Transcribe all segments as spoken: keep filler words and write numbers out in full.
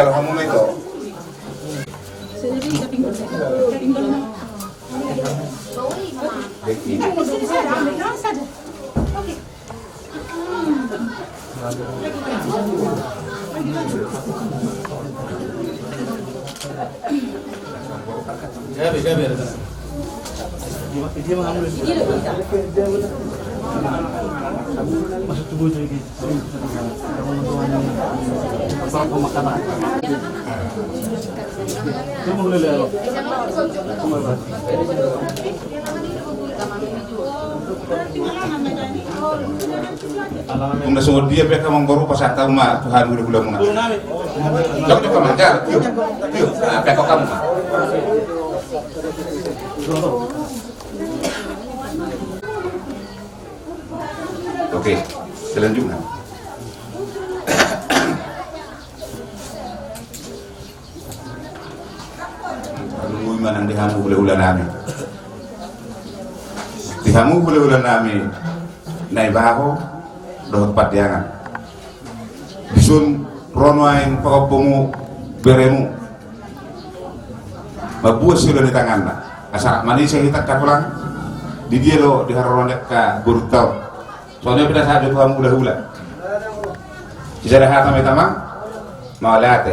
Kalau kamu itu. Nunga songon dia pe, amangboru, pasahat hamu ma tu hami hulahulamuna. Jok, jok, amang, jok. Jok, jok, ah, pekok hamu ma. Oke, selanjutnya. Dung i ma nang di hamu hulahula nami. Di hamu hulahula nami Naibaho dohot Pandiangan. Dison ro nuaeng pahompumu, beremu. Mambuat siula ni tanganna. Asa manise hita angka tulang. Di dia do di haroro ni angka borunta on. Songon i ma pinasahat tu hamu hulahula. Sisada hata ma hita, amang. Mauliate.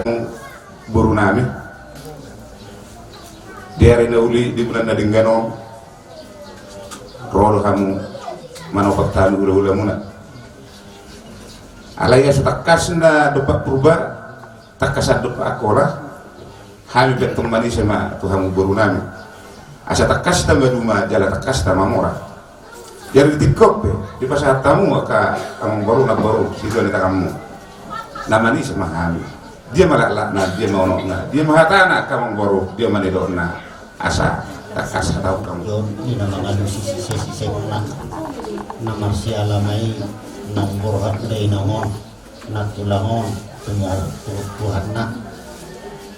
Boru nami, di ari na uli, di bulan na denggan on, ro do hamu manopak hami hulahulamuna. Alai asa tangkas na dompak Purba, tangkasan dompak Angkola, hami pe antong manise ma tu hamu boru nami. Asa tangkas ta maduma jala tangkas ta mamora. Jadi di tingki on pe dipasahat hamu angka amangboru, namboru, siula ni tanganmu. Na manise ma hami. Dia ma laklakna, dia ma unokna, dia ma hatana angka amangboru, dia ma nidokna. Asa tangkas hatahon hamu. Di na mangalusi sisesisena, na marsiala ma i, na umborhat na inang on, na tulang on, tumorop tu Tuhanna.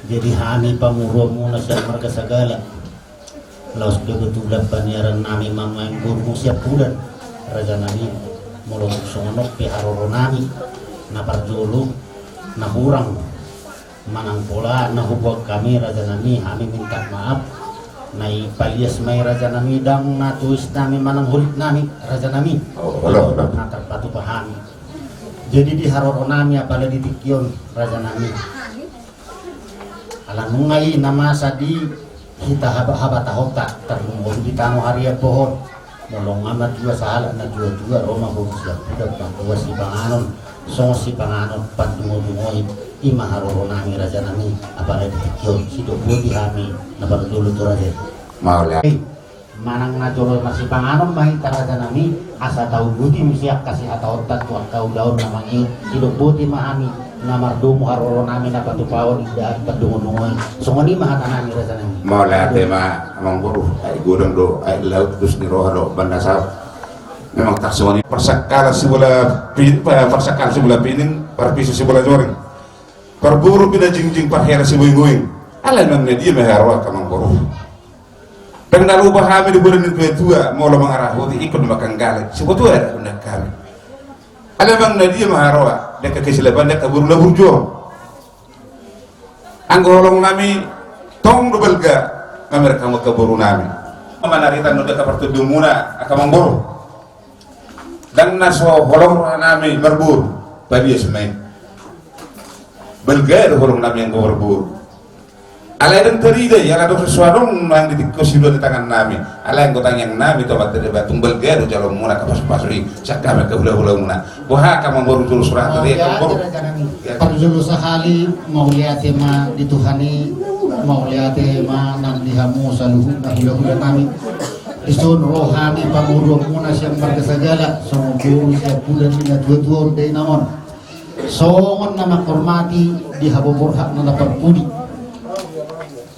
Jadi hami pamoruonmuna sian marga Sagala, laos do betulan paniaran nami ma nuaeng borumu Siampudan, raja nami. Molo tung songon on pe haroro nami, na parjolo, na hurang manang pola na hubuat hami, raja nami, hami minta maaf. Na i palias ma i, raja nami, ndang na tois nami manang holit nami, raja nami. Oh, olo, olo. Na tarpatupa hami. Jadi di haroro nami apala di tingki on, raja nami, ala nunga i na masa di hita haba-, habatahonta, tarlumobi di tano harian pohon. Molo nga matua sahalak na tuatua, ro ma boru Siampudan mamboan sipanganon, songon sipanganon pandungodungoi. I ma haroro nami, raja nami, apala di tingki on. Sidok boti hami na parjolo tu raja i. Mauliate. Manang na jolo marsipanganon ma hita, raja nami, asa tauluti muse angka sihatahonta tu angka ulaon na mangihut. Sidok boti ma hami na mardomu haroro nami na patupaon, indahan pandungudungon. Songon i ma hata nami, raja nami. Mauliate ma, amangboru. Aek godang do aek laut, dos ni roha do umbahen na saut. Memang tarsongon i. Parsangkalan sibola pi-, pa-, parsangkalan sibola pining, parpisi sibola joring. Parboru pinajingjing, parhela siboingoing. Alai manang na dia ma haroa, amangboru. Ndang na lupa hami di boru ni tuatua, molo mangarahoti ingkon ma manggale. Sibotua da undang hami. Alai manang na dia ma haroa, di angka kesilapan, di angka boru na burju on. Anggo holong nami tong do balga, mamereng hamu angka boru nami. Manarita do di angka partondion muna, angka amangboru. Ndang na so holong roha nami marboru, palias ma i. Balga do holong nami anggo marboru. Alai ndang tarida i, ala adong so adong nang di tingki on siula ni tangan nami. Alai anggo tangiang nami tu Amanta Debata, tung balga do jaloon muna angka pasupasu i sian hami angka hulahula muna. Boha angka amangboru, jolo surahan tadi, amangboru. Parjolo sahali, mauliate ma di Tuhan i, mauliate ma nang di hamu saluhutna hulahula nami. Dison ro hami pamoruon muna sian marga Sagala, songon boru Siampudan di na tuatua on, da inang on. Songon na manghormati di haboborhatna na parpudi.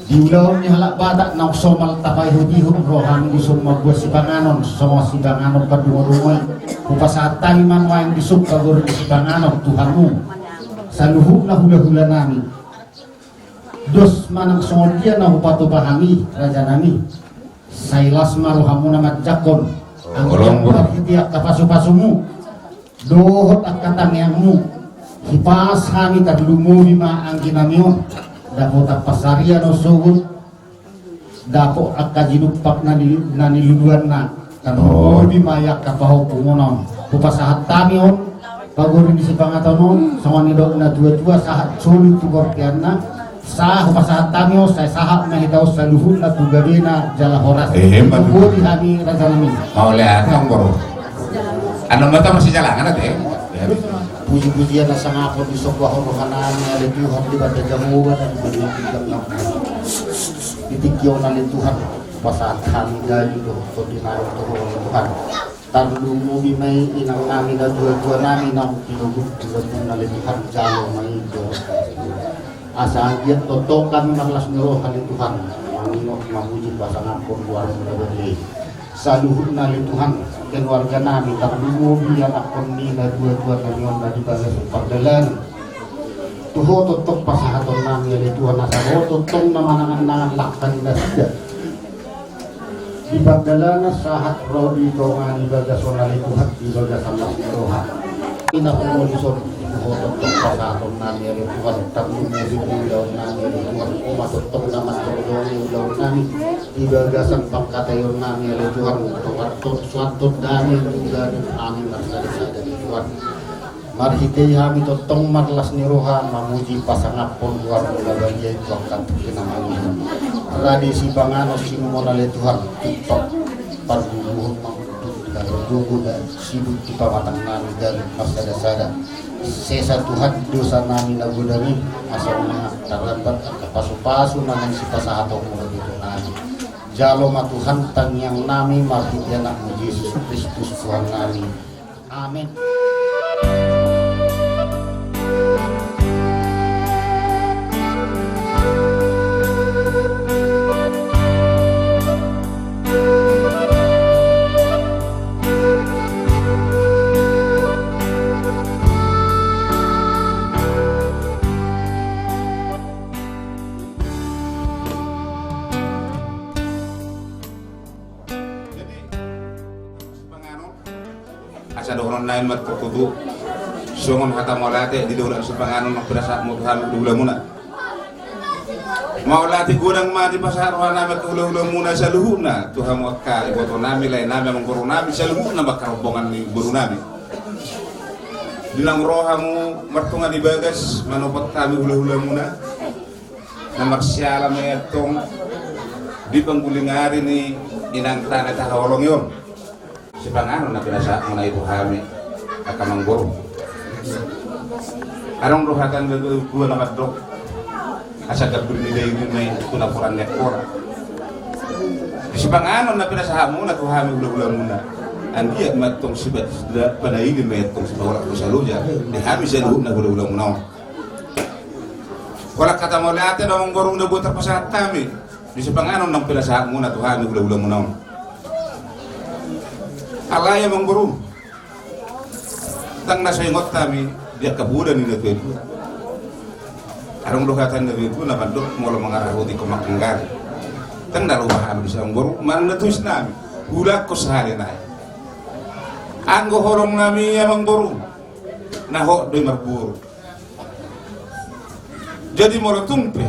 Di ulaon ni halak Batak naung somal tapaihutihut, ro hami dison mamboan sipanganon, songon sipanganon pandungudungoi. Hupasahat hami ma nuaeng dison pagoru ni sipanganon tu hamu saluhutna hulahula nami. Dos manang songon dia na hupatupa hami, raja nami, sai las ma rohamuna manjangkon. Anggo parhite angka pasupasumu dohot angka tangiangmu, Hipas hami tarlumobi ma anggi nami on, dapotan pansarian on sogot, dapot angka jinumpak na ni, na niluluanna. Tarlumobi ma i angka pahompumuna on. Hupasahat hami on, pagori ni sipanganon on, songon nidok ni na tuatua, sahat solu tu borteanna. Sahat hupasahat hami on, sai sahat ma hita on saluhutna tu gabena jala horas. Eh, emma tu. Boti hami raja nami. Mauliate, amang boru. Anu mata masih jalangan ate. Puji-pujian na sangap on disomba roha nami ale Tuhan di bata jamuran dan di bata jamuran. Di tingki on ale Tuhan, pasahat hami gaji dohot tondi nami tu Ho ale Tuhan. Tarlumobi ma i inang nami na tuatua nami naung tinogu tu lambungna ale Tuhan, jalo ma i dohot. Asa anggiat tongtong hami marlas ni roha ale Tuhan, mangido mamuji pasangaphon goarmu na badia i. Saluhutna ale Tuhan, keluarga nami tarlumobi anakkon ni na tuatua nami on na di bagas pardalanan. Tu Ho tongtong pasahaton nami ale Tuhan, asa Ho tongtong na manangan-nangan langka ni nasida. Di pardalanan sahat ro di tonga ni bagas on ale Tuhan, di bagasan las ni roha. Inang on dison, Ho tongtong pasahaton nami ale Tuhan, tarlumobi di ulaon nami ale Tuhan, Ho ma tongtong na mandongdongi ulaon nami, di bagasan pangkataion nami ale Tuhan, tongtong suanton damai, gabe hami marsada-sada ale Tuhan. Marhite i hami tongtong marlas ni roha, mamuji pasangaphon goarmu na badia i tu angka tingki na mangihut. Rade sipanganon sinumon ale Tuhan, tongtong parguru mangutuk, na berguru na sibuk di pamatang nami gabe marsada-sada. Sesa Tuhan dosa nami na godang i, asa unang tarambat angka pasu-pasu na naeng sipasahatonmu na godang nami. Jalo ma Tuhan tangiang nami marhite Anakmu Jesus Kristus Tuhan nami. Amin. Jadi, sipanganon. Asa dohonon nami ma tutu songon hata mauliate di dohonon sipanganon naung pinasahatmu tu hami hula-hulamuna. Mauliate godang ma dipasahat roha nami angka hula-hulamuna saluhutna, tu hamu angka iboto nami, lae nami, amangboru nami, saluhutna ma angka rombongan ni boru nami. Di naung ro hamu martonga ni bagas manopot hami hula-hulamuna. Na marsiala ma i antong di pangguling ari ni inang tane tahaholongi on. Sipanganon na pinasahatmuna i tu hami angka amangboru. Adong do hata ni natuatua na mandok, asa gambir ni dainima i tu napuran ni ampora. Sipanganon na pinasahatmuna tu hami hula-hulamuna, anggiat ma antong sipat panaili ma i antong sipaolak tu saloja di hami saluhutna hula-hulamuna on. Holan hata mauliate do amangboru na boi tarpasahat hami di sipanganon naung pinasahatmuna tu hami hula-hulamuna on. Alai amangboru, ndang na so ingot hami di angka poda ni natuatua. Adong do hata ni natuatua na mandok, molo mangarahoti ingkon mangkanggali. Ndang na loba hami disi amangboru, manang na tois nami, huulahon sahali nai. Anggo holong nami amangboru, na hot do i marboru. Jadi molo tung pe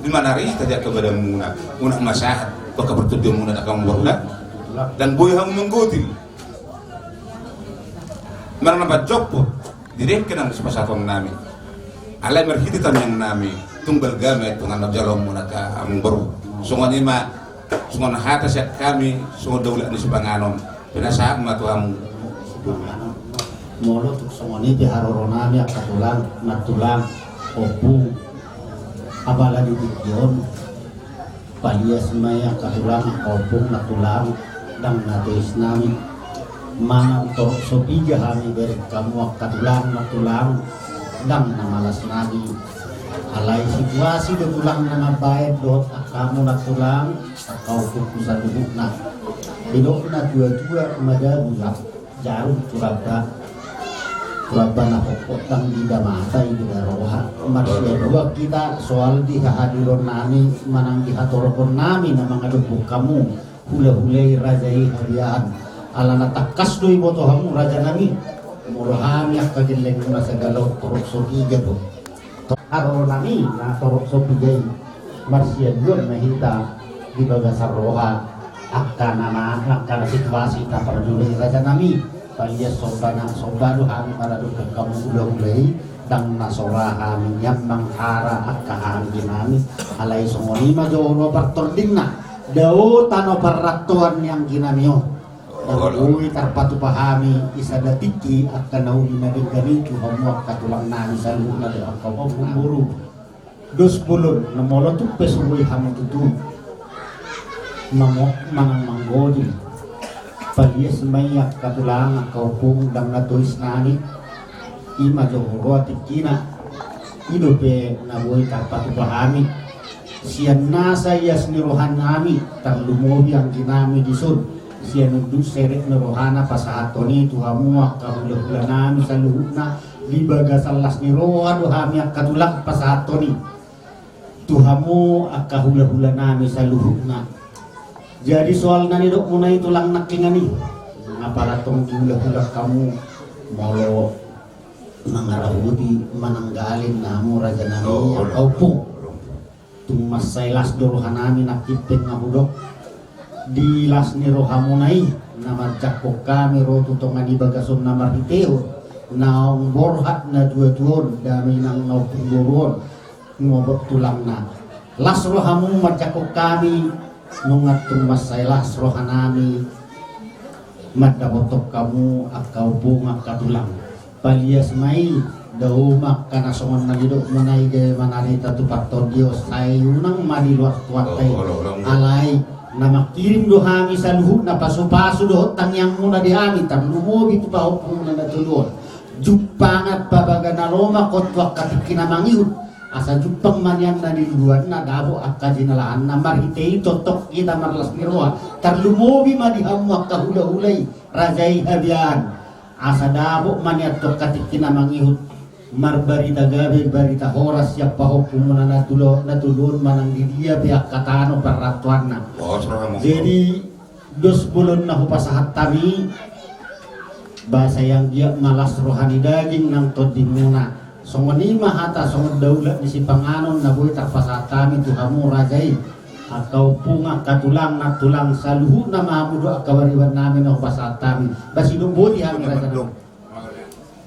dimanari taja angka badanmuna, unang ma sahat tu angka partondionmuna angka amangboru da, ndang boi hamu manggotil. Manang na panjomput di dengke naung sipasahaton nami. Alai marhite tangiang nami, tung balga ma i antong na jaloonmuna angka amangboru. Songon i ma, songon hata sian hami, songon daulak ni sipanganon. Pinasahat ma tu hamu. Molo tung songon i pe haroro nami angka tulang, nantulang, ompung, apala di tingki on, palias ma i angka tulang, angka ompung, nantulang, ndang na tois nami. Manang torop so piga hami bereng hamu angka tulang, nantulang, ndang na malas nami. Alai situasi do tulang na mambaen dohot angka hamu nantulang, angka ompungku saluhutna. Didok na tuatua, madabu jarum tu ramba, tu ramba na hophop ndang diida mata, diida roha. Marsiaduan hita soal di hahadiron nami manang di hatoropon nami na mangadophon hamu hula-hula i, raja i, habiahan. Alana tangkas do iboto hamu raja nami. Molo hami angka gellengmuna sagalok torop so piga do. Haroro nami na torop so piga i, marsiaduan ma hita di bagasan roha angka na, angka na situasi na parjolo i, raja nami. Palias somba na somba do hami maradophon hamu hulahula i, ndang na so ra hami nian manghara angka haanggi nami. Alai songon i ma jolo partordingna, dao tano parrantoan ni anggi nami on. Ndang boi tarpatupa hami i sada tingki angka na uli na denggan i tu hamu angka tulang nami saluhutna dohot angka ompung boru. Dos bolon na molo tung pe so boi hamu tutu manang manggohi, palias ma i angka tulang angka ompung, ndang na tois nami. I ma jo huroha tingkina. I dope na boi tarpatupa hami. Sian nasa ias ni roha nami, tarlumobi anggi nami dison, sian unduk serep ni rohana pasahathon i tu hamu angka hulahula nami saluhutna. Di bagasan las ni roha do hami angka tulang pasahathon i tu hamu angka hulahula nami saluhutna. Jadi soal na nidokmuna i tulang nangkiningan i, apala tong dihulahula hamu molo mangarahoti mananggalin hamu raja nami angka ompung. Tung mansai las do roha nami nangkin pe nga hudok. Di las ni rohamuna i na manjangkon hami ro tu tonga ni bagasan na marhitehon naung borhat na dua tuon dame inang na ompung boru on. Ngobot tulangna. Las rohamu manjangkon hami, nunga tung mansai las roha nami mandapothon hamu angka ompung angka tulang. Palias ma i, dao ma angka na songon na nidokmuna i gabe manarita tu partondion, sai unang ma diloas tu hata i. Alai na mangkirim do hami saluhutna pasupasu dohot tangiangmuna di hami, tarlumobi tu pahompumuna na tolu on. Jumpangan pabaga na lomak on tu angka tingki na mangihut. Asa jumpang ma nian na niluluanna dapot angka jinalahanna, marhite i tongtong hita marlas ni roha. Tarlumobi ma di hamu angka hulahula i, raja i Habian. Asa dapot ma nian tu angka tingki na mangihut marbarita gabe, barita horas sian pahompumuna na tolu on manang di dia pe angka tano parrantoanna. Jadi dos bolon na hupasahat hami, ba sai anggiat ma las roha ni daging nang tondimuna. Songon i ma hata songon daulat ni sipanganon na boi tarpasahat hami tu hamu raja i, angka ompung angka tulang nang tulang saluhutna ma hamu do angka bariban nami na hupasahat hami. Ba sidok boti hami raja nami.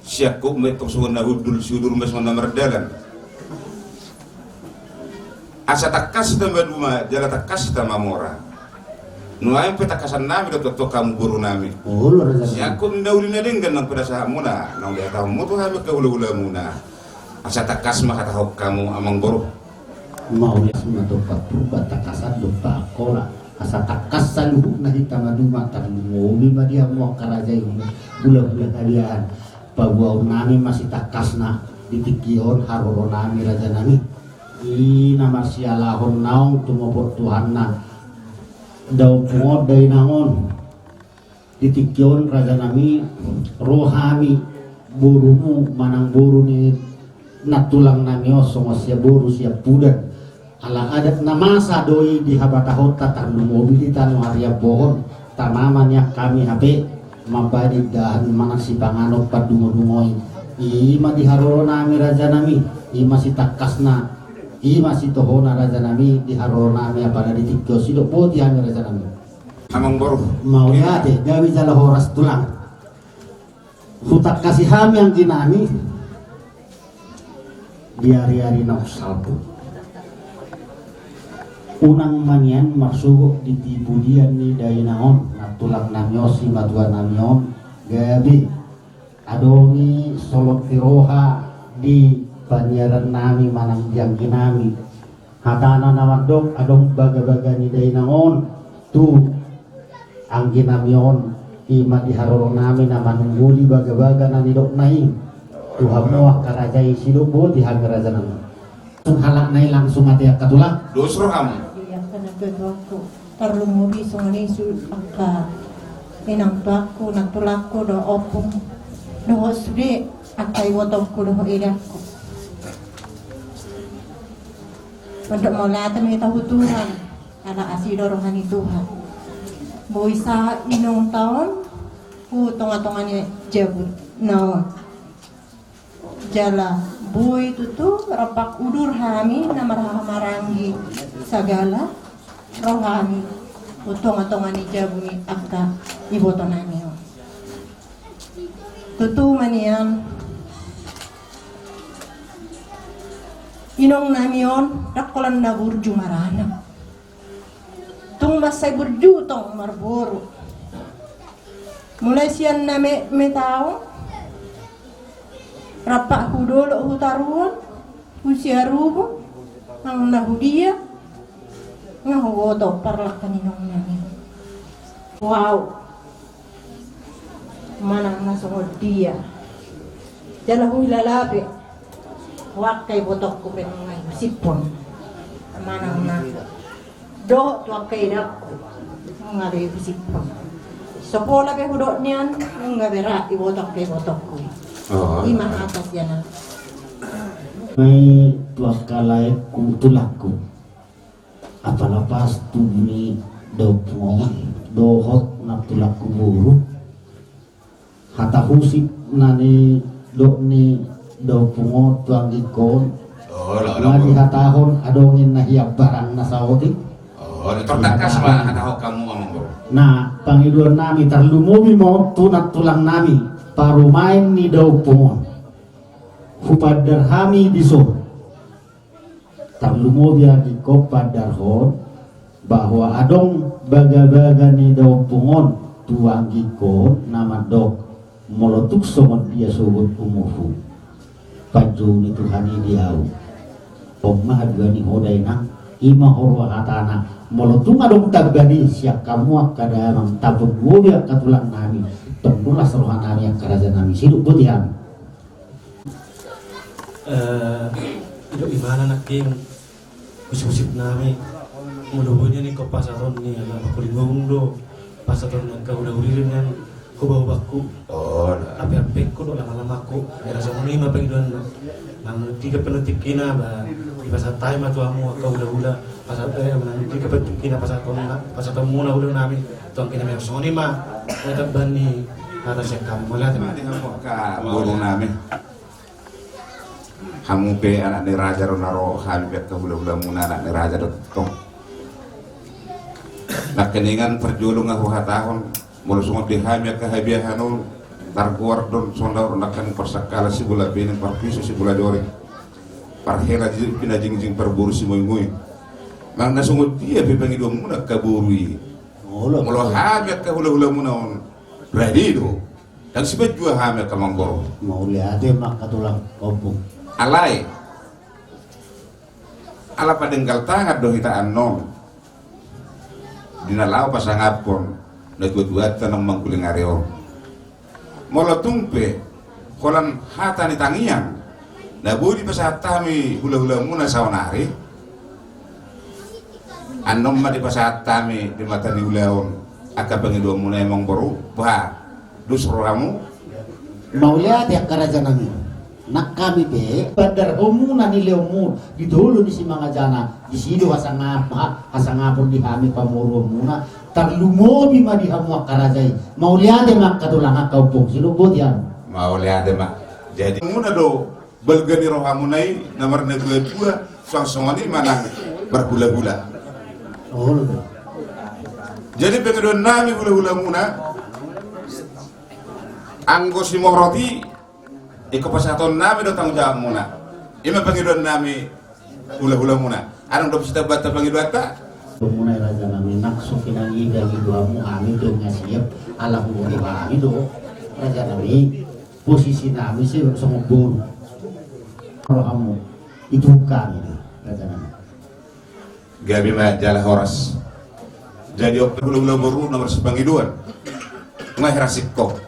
Siangkup ma i tong songon na hundul, si udur ma songon na mardalan. Asa tangkas hita maduma jala tangkas hita mamora. Nuaeng pe tangkasan nami do tongtong hamu boru nami. Siangkup ni na uli na denggan nang pinasahatmuna, naung dihatahonmu tu hami angka hulahulamuna. Asa tangkas ma hatahon hamu amang boru. Mauliate ma tu Tuhan Purba, tangkasan dompak Angkola. Asa tangkas saluhutna hita maduma, tarlumobi ma di hamu angka raja i hulahula Habian. Paboaon nami ma sitangkasna di tingki on haroro nami raja nami. I na marsialahon naung tumopot Tuhanna. Dao pungon dainang on. Di tingki on raja nami, ro hami borumu manang boru ni nantulang nami on songon sian boru sian pudan. Ala adat na masa do i di habatahonta tarlumobi di tano Hariambohon, tama ma nian hami hape mambahen indahan manang sipanganon pandungodungo i. I ma di haroro nami raja nami, i ma sitangkasna, i ma sitohona raja nami di haroro nami apala di tingki on sidok boti hami raja nami. Amang boru. Mauliate, gabe jala horas tulang. Hutangkasi hami anggi nami di ariari naung salpu. Unang ma nian marsogot di tipudian ni dainang on, nantulang nami on, simatua nami on, gabe adong i solot ni roha di paniaran nami manang di anggi nami. Hatana na mandok adong bagabaga ni dainang on tu anggi nami on, i ma di haroro nami na manungguli bagabaga na nidokna i tu hamu angka raja i sidok boti hami raja nami. Tung halak nai langsung ate angka tulang. Dos roham. Di angka natuatuangku. Tarlumobi songon i sude angka inangtuangku, nantulangku dohot ompung dohot sude angka ibotongku dohot edangku. Mandok mauliate ma hita tu Tuhan ala asi do roha ni Tuhan. Boi sahat inongta on tu tongatonga ni jabu. Naon. Jala boi tutu rampak udur hami na marhahamaranggi sagala rohami. Tu tongatonga ni jabu ni angka ibotonami on. Tutu ma nian inongnami on ndang holan na burju maranak. Tung mansai burju tong marboru. Mulai sian na metmet ahu rampak hu dolok hu taruan hu siarubo nang na hu dia. Nga huboto parlangka ni inongnami. Wow. Manang na songon dia. Jala huilala pe. Huangka ibotongku pe nunga husiphon. Manang na dohot tu angka idangku. Nunga be husiphon. So pola pe hudok nian nunga be ra ibotongku ibotongku. Ima hata sian ahu. Mai tu angka laengku tulangku. Apala pas tubu ni daompung on dohot nang tulangku boru. Hata husip na nidok ni daompung on tu anggingkon. Nga dihatahon adong i na hian barang na saotik. Tangkas ma hatahon hamu amang boru. Na pangidoannami tarlumobi ma on tu nang tulangnami parumaen ni daompung on. Hupandar hami dison. Tarlumobi anggingkon pandarhon bahwa adong bagabaga ni daompung on tu anggingkon na mandok molo tung songon dia sogot umurhu panjou ni Tuhan i di ahu. On ma haduan ni ho dainang. Ima huroha hatana molo tung adong tamba ni sian hamu angka damang taponduobi angka tulangnami. Tong do las rohanami angka rajanami sidok boti hami. Eh, idok imana nangkin husip-husip nami. Molo boi nian ingkon pasahaton ni ala pakuling gomung do pasahaton ni angka hula-huli nian. Hobahobangku, ape-apengku do lama-lamaku. Era songon i ma pangidoanna. Nang di gabe na tingkina ba dipasahat hami ma tu hamu angka hula-hula. Pasahat, eh, nang di gabe na tingkina pasahaton, pasahatonmuna hula nami tu angka inanami. Songon i ma. Ue tabban ni hata sian hamu. Mauliate ma di hamu angka boru nami. Hamu pe anak ni raja do na ro, hami pe angka hula-hulamuna anak ni raja do tong. Nangkiningan parjolo nga huhatahon molo songon di hami angka habiahan on. Targoar do songon na ro nangkin parsangkala sibola pining, parpiso sibola joring, parhela pinajingjing, parboru simoimoi. Manang na songon dia pe pangidoanmuna angka boru i. Molo hami angka hula-hulamuna on rade do. Dang sipanjua hami angka amang boru. Mauliate ma angka tulang ompung. Alai ala padenggal tangan do hita annon di na laho pasangaphon natua-tuanta na mangguling ari on. Molo tung pe holan hata ni tangiang na boi dipasahat hami hula-hulamuna saonari, annon ma dipasahat hami di mata ni ulaon angka pangidoanmuna i amang boru. Bah, dos rohamu. Mauliate angka rajanami. Nang hami pe pandarhonmuna nileonmu di tolu ni simangajana, disi do hasangap-, hasangapon di hami pamoruonmuna. Tarlumobi ma di hamu angka raja i. Mauliate ma angka tulang angka ompung, sidok boti hamu. Mauliate ma. Jadi muna do balga ni rohamuna i na marnatua-tua, suang songon i ma nang marhula-hula. Jadi pangidoannami hula-hulamuna, anggo simorot i ingkon pasahatonnami do tanggung jawabmuna. Ima pangidoannami hula-hulamuna. Adong dope sitambahanta pangidoanta? Muna i rajanami, nang so pinangido-idoanmu hami do nga siap, ala huboto hami do rajanami. Posisinami songon boru. Molo hamu, ituhuk hami do rajanami. Gabe ma jala horas. Jadi on pe hula-hula boru na marsipangidoan, nga hira singkop.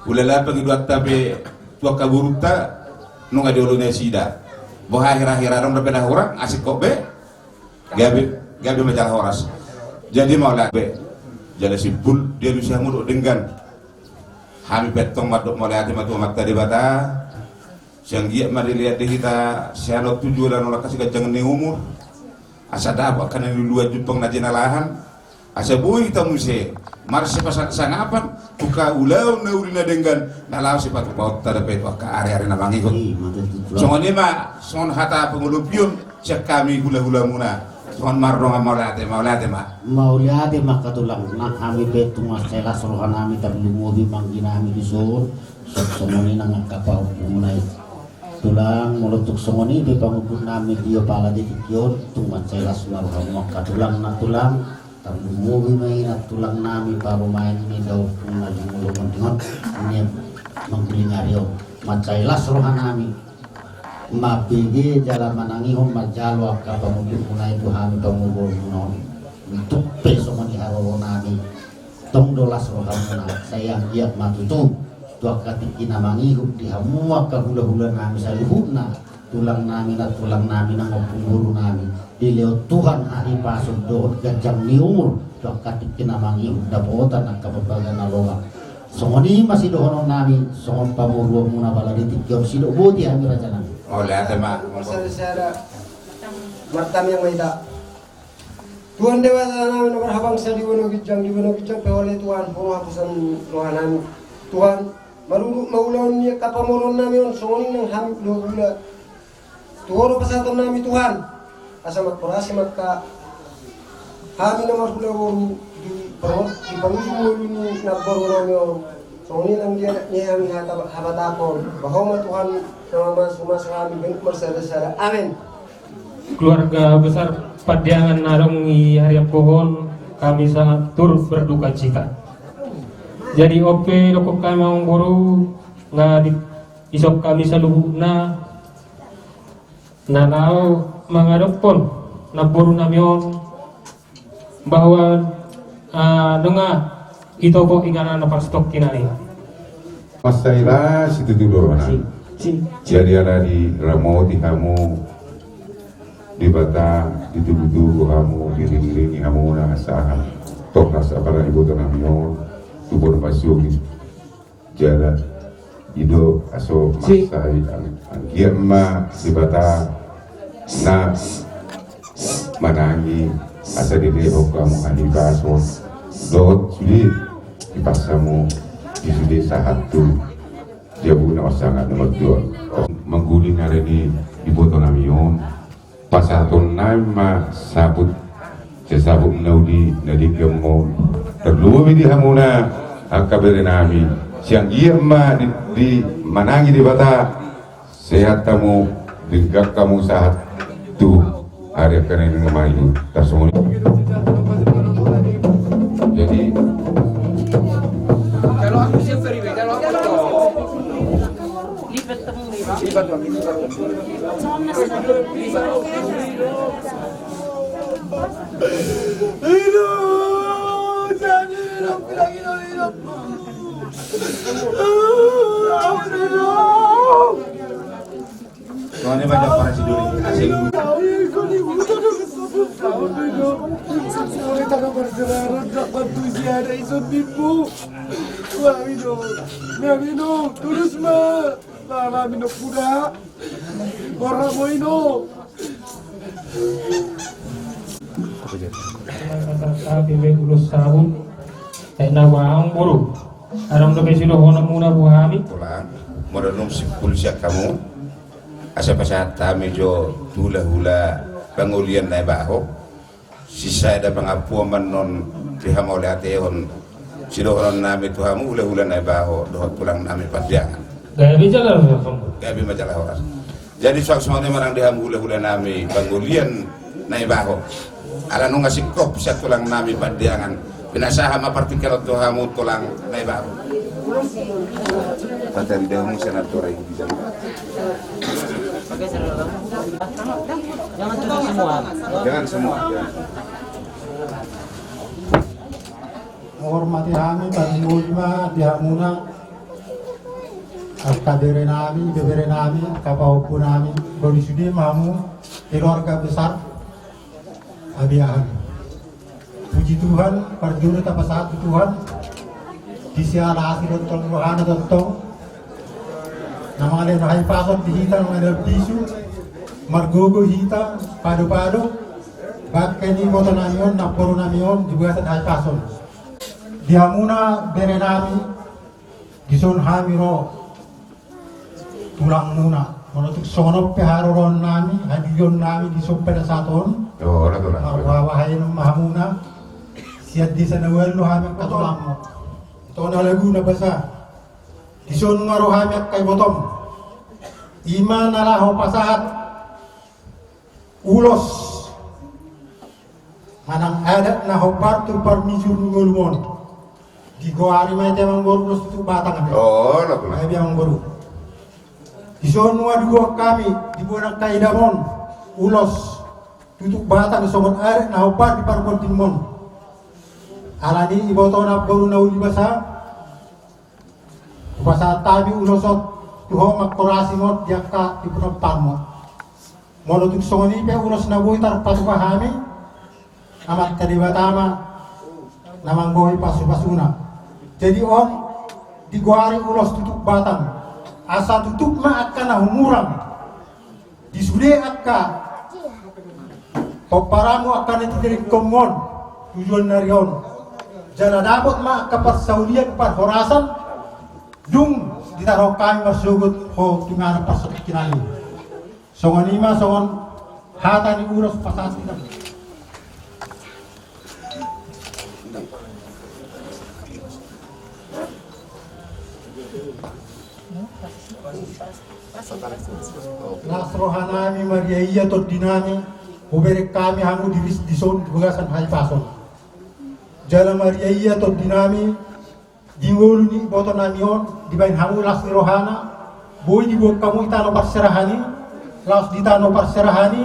Hulala pangidoanta pe tu angka borunta nunga di olo nasida. Boha hira-hira adong dope na hurang, asingkop be. Gabe, gabe ma jala horas. Jadi mauliate be. Jala simpul dialusi hamu dohot denggan. Hami pe antong mandok mauliate ma tu Amanta Debata. Sai anggiat ma dilehon di hita sian on tu joloan on angka siganjang ni umur, asa dapot angka na niluluan jumpang na jinalahan, Asa boi hita muse marsipasangapan tu angka ulaon na uli na denggan na laho sipatupaonta dope tu angka ari-ari na mangihut. Songon i ma songon hata pangolopion sian hami hula-hulamuna. Songon mardongan mauliate, mauliate ma. Mauliate ma angka tulang, nang hami pe tung mansai las rohanami tarlumobi ma angginami dison. Songon i nang angka pahompumuna i. Tulang, molo tung songon i pe pangunjuknami di apala di tingki on, tung mansai las ma rohamu angka tulang, nang tulang. Tarlumobi ma i nang tulangnami parumaen ni daompung na jumolo mendingot ni manggulingari on. Mansai las rohanami mambege jala manangihon manjalo angka pangunjukmuna i tu hami pamoruonmuna on. Tung pe songon i haroronami, tong do las rohamuna, sai anggiat ma tutu tu angka tingki na mangihut di hamu angka hula-hulanami saluhutna, tulangnami nang tulangnami nang ompung borunami, dilehon Tuhan hahipason dohot ganjang ni umur tu angka tingki na mangihut dapotan angka pambaga na lomak. Songon i ma sidohononnami songon pamoruonmuna apala di tingki on, sidok boti hami rajanami. Mauliate ma. Marsada-sada martamiang ma hita. Tuhan Debata nami na marhabangsa di banua ginjang, di banua ginjang pe Ho ale Tuhan, Ho haposan rohanami. Tuhan, marurut ma ulaon ni angka pamoruonnami on, songon i nang hami hula-hula. Tu Ho do pasahatonnami Tuhan, asa mangkorasi ma angka hami na marhula boru di pangu-, di pangujung ngolu ni namborunami on. Songon i nang di adat ni hami hata-, habatahon, ba Ho ma Tuhan na mamasu-masu hami ganup marsada-sada. Amen. Keluarga besar Pandiangan na adong di Hariangkohon, kami sangat turut berduka cita. Jadi on pe dokkon hami amangboru, nga di, dison hami saluhutna na laho mangadophon namborunami on, bahwa, ah, nunga ditopot inganan na parsitongkinan i. Mansai las situtu do rohana. Si, si, si. Jadi ala diramoti hamu Debata, ditugu-tugu hamu, diiring-iringi hamu na sahat tongtong apala ni ibotonami on tu bona pasogit. Jala i do aso mansai anggiat ma Debata na manangi asa dilehon hamu hahipason dohot sude hipas hamu di sude sahat tu jabu na marsangap na martua. Manggulingari ni ibotonami on. Pasahatonnami ma saput, sasaput na uli na denggan on. Tarlumobi di hamuna angka berenami, sai anggiat ma di, di manangi Debata, sehat hamu, denggan hamu sahat tu ari angka na mangihut. Tarsongon i. Jadi, Terus ma. Lah, lah, minum kuda. Orang mau ino. Tapi be ulos sabun. Eh, na bang boru. Adong dope sidohononmuna tu hami. Tulang, molo dung simpul sian hamu. Asa pasahat hami jo tu hula-hula pangolian Naibaho. Sisada pangampuan ma annon di hamauliatehon sidohononnami tu hamu hula-hula Naibaho dohot tulangnami Pandiangan. Gabe jala horas. Gabe ma jala horas. Jadi songon i ma nang di hamu hula-hulanami pangolian Naibaho. Ala nunga singkop sian tulangnami Pandiangan. Pinasahat ma partingkian on tu hamu tulang Naibaho. Jangan semua. Jangan semua. Hormati hami, tarlumobi ma di hamuna angka berenami, beberenami, angka pahompunami, ro di sude ma hamu keluarga besar Abiahan. Puji Tuhan, parjolo tapasahat tu Tuhan. Di siala asi dohot rohana tongtong na mangalehon hahipason di hita, mangalehon pisu, margogo hita, pado-pado. Bangke ni iboto nami on, namboru nami on di bagasan hahipason. Di hamuna bere nami, dison hami ro tulang muna. Molo tung songon on pe haroroan nami, hadirion nami dison pe na sahat on. Marhahabahen ma hamuna. Sian desa na ualu hami angka tulang muna. Ito na lagu na basa. Dison ma ro hami angka ibotom. Ima na laho pasahat ulos manang adat na hombar tu parmijur ni ngolum on. Digoari ma ate amangboru ulos tutuk batang ate. Ate amangboru. Dison ma digoari hami, digoari angka idam on ulos tutuk batang songon adat na hombar di parmondingmon. Alani iboto namboru na uli basa. Hupasahat hami ulos on tu ho mangkorasi ma on di angka di pinompar ma on. Molo tung songon i pe ulos na boi tarpatupa hami, Amanta Debata ma na manggohi pasupasuna. Jadi on digoari ulos tutuk batang. Asa tutup ma angka na humurang. Di sude angka pomparanmu angka na tinadingkonmu on, tujuan ni ari on. Jala dapot ma angka parsaulian parhorasan, dung ditaruhon hami marsogot ho tu inganan parsatongkinan i. Songon i ma songon hata ni ulos pasahat nami. Las roha nami, marria ia tondi nami, hubereng hami hamu di ris dison di bagasan hahipason. Jala marria ia tondi nami, di ngolu ni iboto nami on, dibahen hamu las ni rohana, boi diboan hamu di tano parserahan i, laos di tano parserahan i,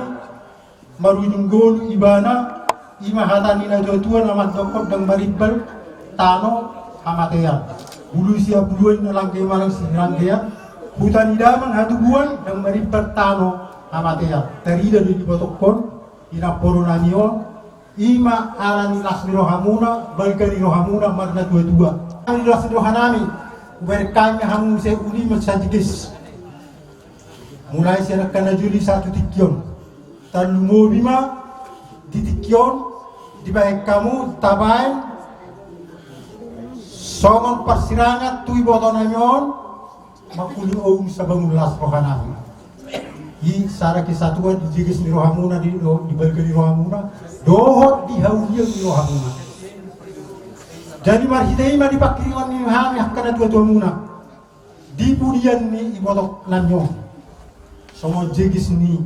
marujung ngolu ibana, ima hata ni natuatua na mandokkon ndang marimbal tano hamatean. Bulu sian buluan na langgei manang sinilanggean, huta ni damang hatubuan ndang marimbal tano hamatean. Tarida do di ibotongkon, di namboru nami on, ima ala ni las ni rohamuna, balga ni rohamuna, marnatuatua. Ala ni las ni roha nami, hubereng hami hamu muse uli ma sajeges. Mulai sian angka na jolo sahat tu tingki on. Tarlumobi ma di tingki on, dibahen hamu, tabahen songon parsirangan tu iboto nami on, mangkuling ogung sabangun las roha nami. I sada kesatuan di jeges ni rohamuna, di, di balga ni rohamuna, dohot di haulian ni rohamuna. Jadi marhite i ma di pangkirimon ni hami angka natuatuamuna. Di pudian ni iboto nami on. Songon jeges ni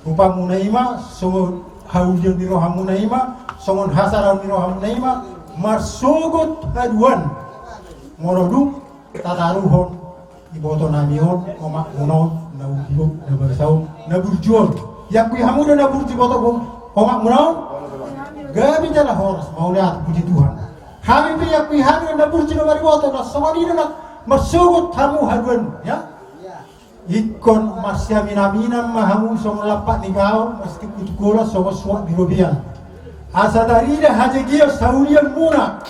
rupamuna ima, songon haulian ni rohamuna ima, songon hasadaon ni rohamuna ima, marsogot haduan. Molo dung tataruhon iboto nami on, omakmuna on, na uju on, na basa on, na burju on. Iakui hamu do na burju iboto omakmuna on? Gabe jala horas, mauliate, puji Tuhan. Hami pe iakui hami do na burju na mariboto, na songon i do na marsogot hamu haduan, ya. Ingkon marsiaminaminan ma hamu songon lampak ni gaol, marsitikku tu golas songon suak ni robean. Asa tarida hajegeon haulianmuna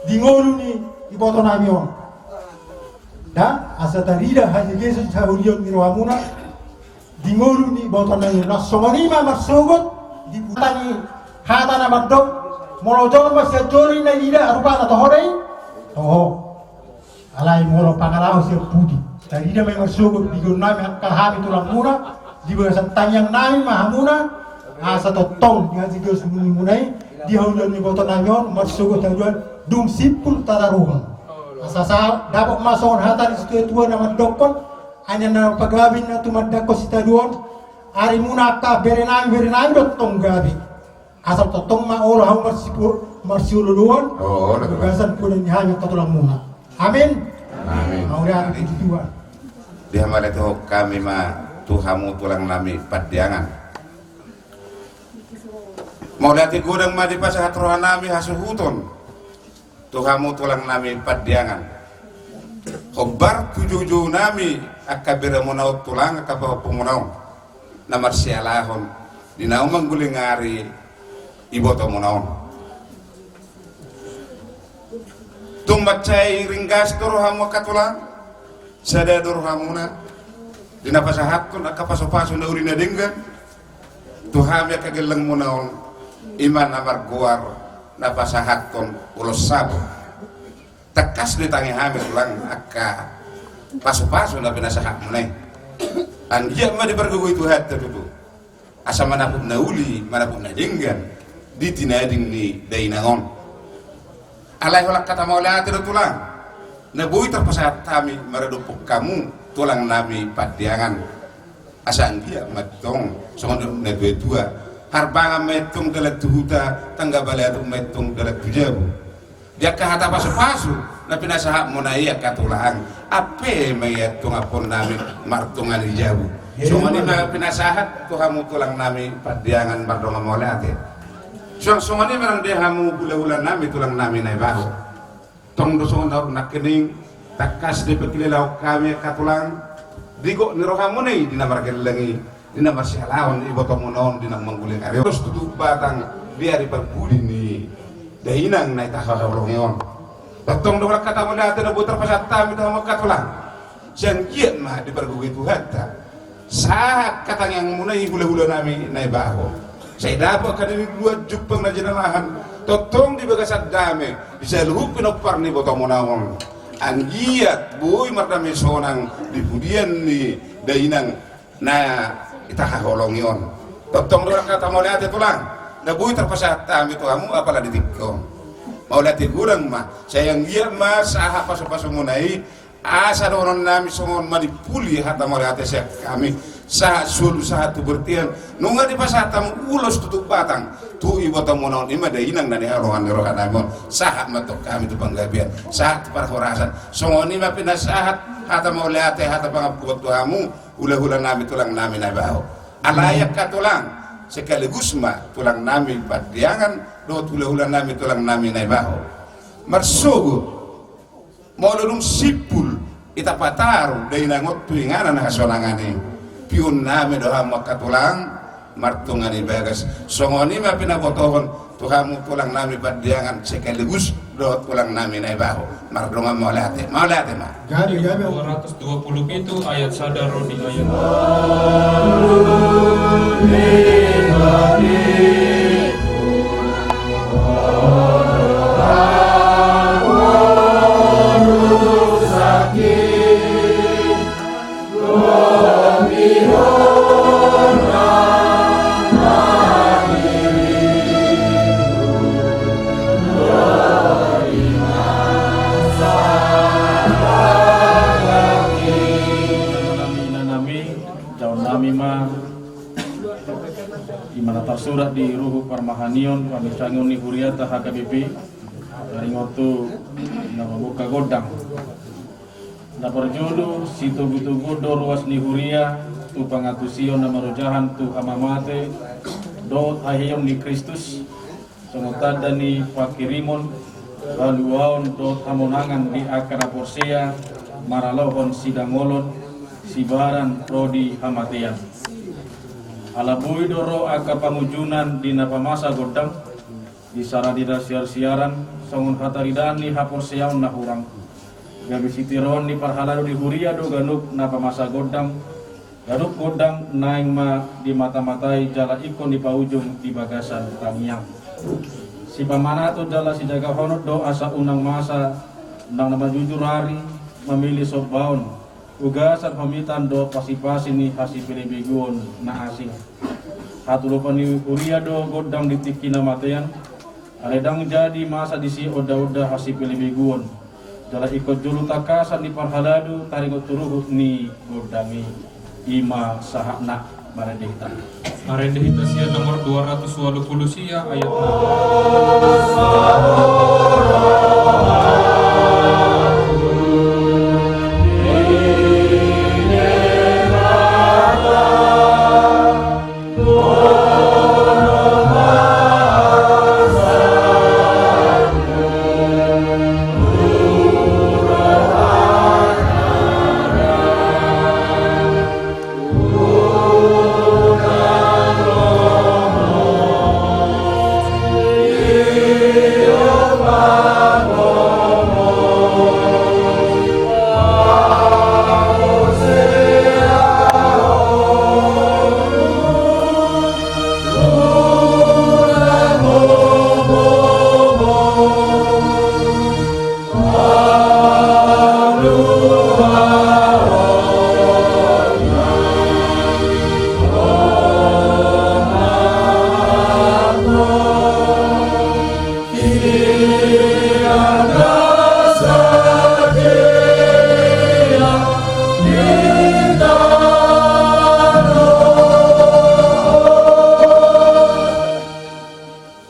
di ngolu ni iboto nami on. Da, asa tarida hajegeon haulian ni rohamuna di ngolu ni iboto nami on. Na songon i ma marsogot di puta ni hata na mandok, molo jolma sian jolo i na nida rupana toho do i. Toho. Alai molo pangalaho sian pudi. Tarida ma i marsogot di ngolu nami angka hami tulangmuna, di bagasan tangiang nami ma hamuna, asa tongtong di hajegeon muna i, di haulian ni iboto nami on, marsogot haduan, dung simpul tataruhon. Asa sa, dapot ma songon hata ni situatua na mandokkon, ai na pagabe na tumandangkon sitadoan, arimuna angka bere nami, bere nami do tong gabe. Asa tongtong ma olo hamu marsipu-, marsiolooloan, di bagasan poda ni hami angka tulangmuna. Amin. Amin. Mauliate, puji Tuhan. Dihamauliatehon hami ma tu hamu tulang nami Pandiangan. Mauliate godang ma dipasahat roha nami hasuhuton tu hamu tulang nami Pandiangan. Hombar tu joujou nami angka beremuna on tulang, angka pahompumuna on, na marsialahon di naung manggulingari ibotomuna on. Tung mansai ringgas do rohamu angka tulang, sada do rohamuna di na pasahathon angka pasupasu na uli na denggan. tu hami angka gellengmuna on, i ma na margoar na pasahathon ulos saput. Tangkas do ditangihon hami tulang angka pasupasu na pinasahatmuna i. Anggiat ma dipargogoi Tuhanta tutu, asa manaput na uli, manaput na denggan di tinading ni dainang on. Alai holan hata mauliate do tulang na boi tarpasahat hami maradophon hamu tulang nami Pandiangan. Asa anggiat ma tong songon natuatua, harbangan ma i tong dalan tu huta, tangga baleatu ma i tong dalan tu jabu. Di angka hata pasupasu na pinasahatmuna i angka tulang, ampe ma i tong ampuon nami mardongan di jabu. Songon i ma pinasahat tu hamu tulang nami Pandiangan, mardongan mauliate. Suang songon i ma nang di hamu hulahula nami tulang nami Naibaho. Tong do songon na nangkining, tangkas do dipangkilalaon hami angka tulang, di gok ni rohamuna i di na margelleng i, di na marsialaon ibotomuna on di na mangguling ari on, ulos tutup batang di ari parpudi ni dainang na hita haholongi on. Tongtong do holan hata mauliate na boi tarpasahat hami tu hamu angka tulang. Sai anggiat ma dipargogoi Tuhanta sahat hatangiangmuna i hulahula nami Naibaho. Sai dapot angka na nidua jumpang na jinalahan, tongtong di bagasan dame di saluhut pinompar ni ibotomuna on. Anggiat boi mardame sonang di pudian ni dainang na hita haholongi on. Tongtong do holan hata mauliate tulang na boi tarpasahat hami tu hamu apala di tingki on. Mauliate godang ma, sai anggiat ma sahat pasupasumuna i, asa dohonon nami songon manimpuli hata mauliate sian hami, sahat solu sahat tu bortian, nunga dipasahat hamu ulos tutup batang tu ibotomuna on, i ma dainang na nihaholongan ni roha nami on, sahat ma tong hami tu panggabean, sahat tu parhorasan. Songon i ma pinasahat hata mauliate, hata pangampuon tu hamu hulahula nami tulang nami Naibaho. Alai angka tulang, sekaligus ma tulang nami Pandiangan dohot hulahula nami tulang nami Naibaho, marsogot molo dung simpul hita pataru dainang on tu inganan hasonangan i, piun nami do hamu angka tulang, mardongan di bagas. Songon i ma pinabotohon tu hamu tulang nami Pandiangan sekaligus dohot tulang nami Naibaho, mardongan mauliate. Mauliate ma. Gabe, gabe. Dua ratus dua puluh pitu ayat sada ro di ayat Inanami, jahaon nami ma i ma na tarsurat di ruhut parmahanion paminsangon ni huriata H K B P, taringot tu na mambuka gondang. Na parjolo, sitogutogu do ruas ni huria tu pangantusion na marojahan tu hamamate dohot haheheon ni Kristus, songon tanda ni pangkirimon, haluaon dohot hamonangan di angka na porsea maralohon sidangolon, sibaran ro di hamatean. Ala boi do ro angka pangunjunan di na pamasa gondang, di sara di na siarsiaran, songon hataridaan ni haporseaon na hurang. Gabe sitiruon ni parhalado ni huria do ganup na pamasa gondang, ganup gondang naeng ma dimatamatai jala ingkon dipaujung di bagasan tangiang. Sipamanaton jala sijagahonon do asa unang masa nang na manjujur ari, mamili sombaon, ugasan hamitan dohot pasipasi ni hasipelebeguon na asing. Hatolopan ni huria do gondang di tingki na matean, alai ndang jadi masa disi ondaonda hasipelebeguon. Jala ingkon jolo tangkasan ni parhalado taringot tu ruhut ni gondang i. I ma sahatna. Marende hita. Marende hita sian nomor dua ratus walu pulu sia ayat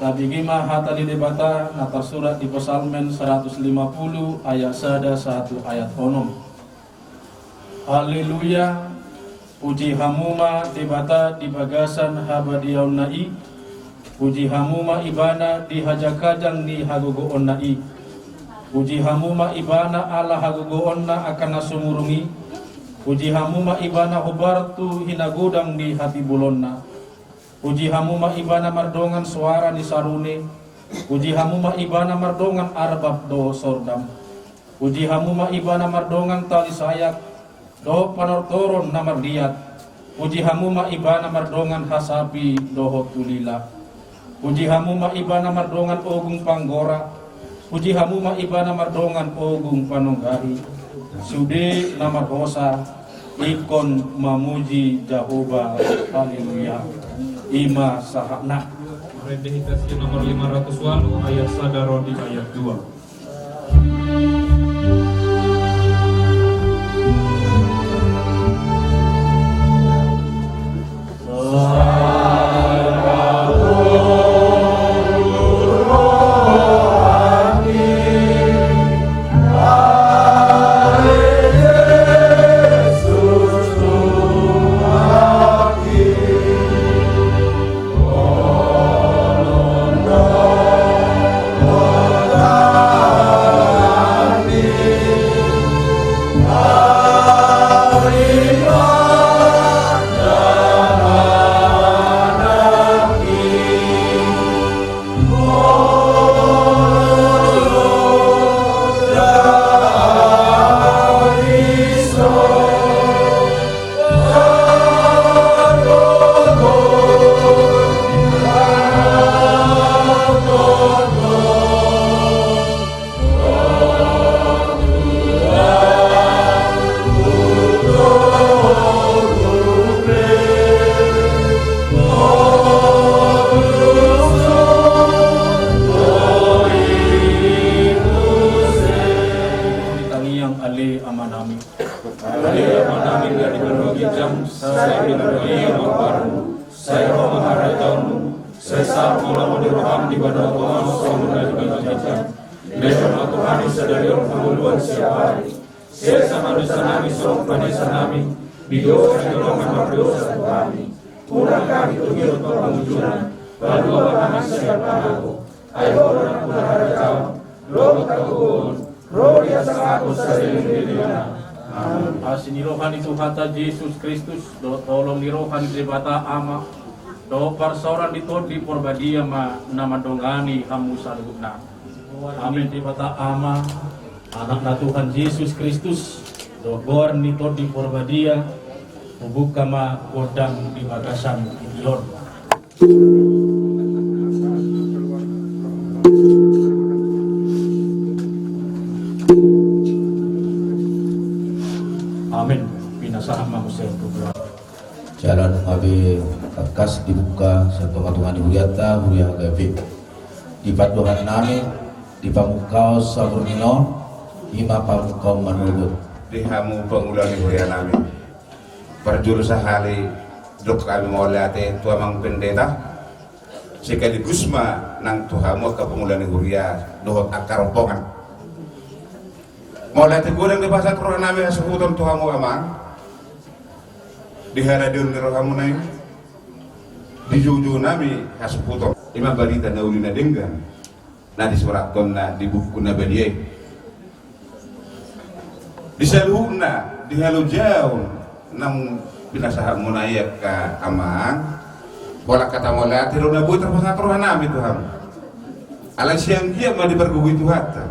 Tabege ma hata ni Debata na tarsurat di Psalmen saratus lima pulu ayat sada sahat tu ayat onom. Haleluya. Puji hamu ma Debata di bagasan habadiaonna i. Puji hamu ma Ibana di hajangkajang ni hagogoonna i. Puji hamu ma Ibana ala hagogoonna angka na sumurung i. Puji hamu ma Ibana hombar tu hinagodang ni hatibolonna. Puji hamu ma Ibana mardongan soara ni sarune. Puji hamu ma Ibana mardongan arbab dohot sordam. Puji hamu ma Ibana mardongan tali sayat dohot panortoron na marliat. Puji hamu ma Ibana mardongan hasapi dohot ulila. Puji hamu ma Ibana mardongan ogung panggora. Puji hamu ma Ibana mardongan ogung panonggahi. Sude na marhosa ingkon mamuji Jahowa. Haleluya. I ma sahatna. Marende hita sian nomor lima ratus walu ayat sada ro di ayat dua. Tangiang ale Amanami. Ale Amanami na di banua ginjang, sai pinarbadia ma goarmu, sai ro ma harajaonmu, sai saut ma lomo ni roham di banua tonga on songon na di banua ginjang. Lehon ma tu hami sadari on hangoluan siapari. Sesa ma dosanami songon panesanami di dosa ni dongan na mardosa tu hami. Unang hami togihon tu pangunjunan, palua ma hami sian pangago. Ai Ho do nampuna harajaon, dohot hagogoon, rodi asa ahu saleleng ni lelengna. Amen. Asi ni roha ni Tuhanta Jesus Kristus, dohot holong ni roha ni Debata Ama, dohot parsaoran ni Tondi Porbadia ma na mandongani hamu saluhutna. Amen. Debata Ama, Anakna Tuhan Jesus Kristus, dohot goar ni Tondi Porbadia, hubuka ma gondang di bagasan tingki on. Amen. Pinasahat ma muse tu Tuhan. Jala nunga be tangkas dibuka sian tongatonga ni hurianta, huria H K F. Di pandohannami, di pamungkaon saburni on, i ma pamungkaon manogot. Di hamu pangula ni hurianami. Parjolo sahali didok hami mauliate tu amang pendeta, sekaligus ma nang tu hamu angka pangula ni huria dohot angka rombongan. Mauliate godang dipasahat rohanami hasuhuton tu hamu amang. Di haradeon ni rohamuna i, dijoujounami hasuhuton. I ma barita na uli na denggan na disurathonna di buku na badia i. Di saluhutna, di halojaon naung pinasahatmuna i angka amang, holan hata mauliate do na boi tarpasahat rohanami tu hamu. Alai sai anggiat ma dipargogoi Tuhanta.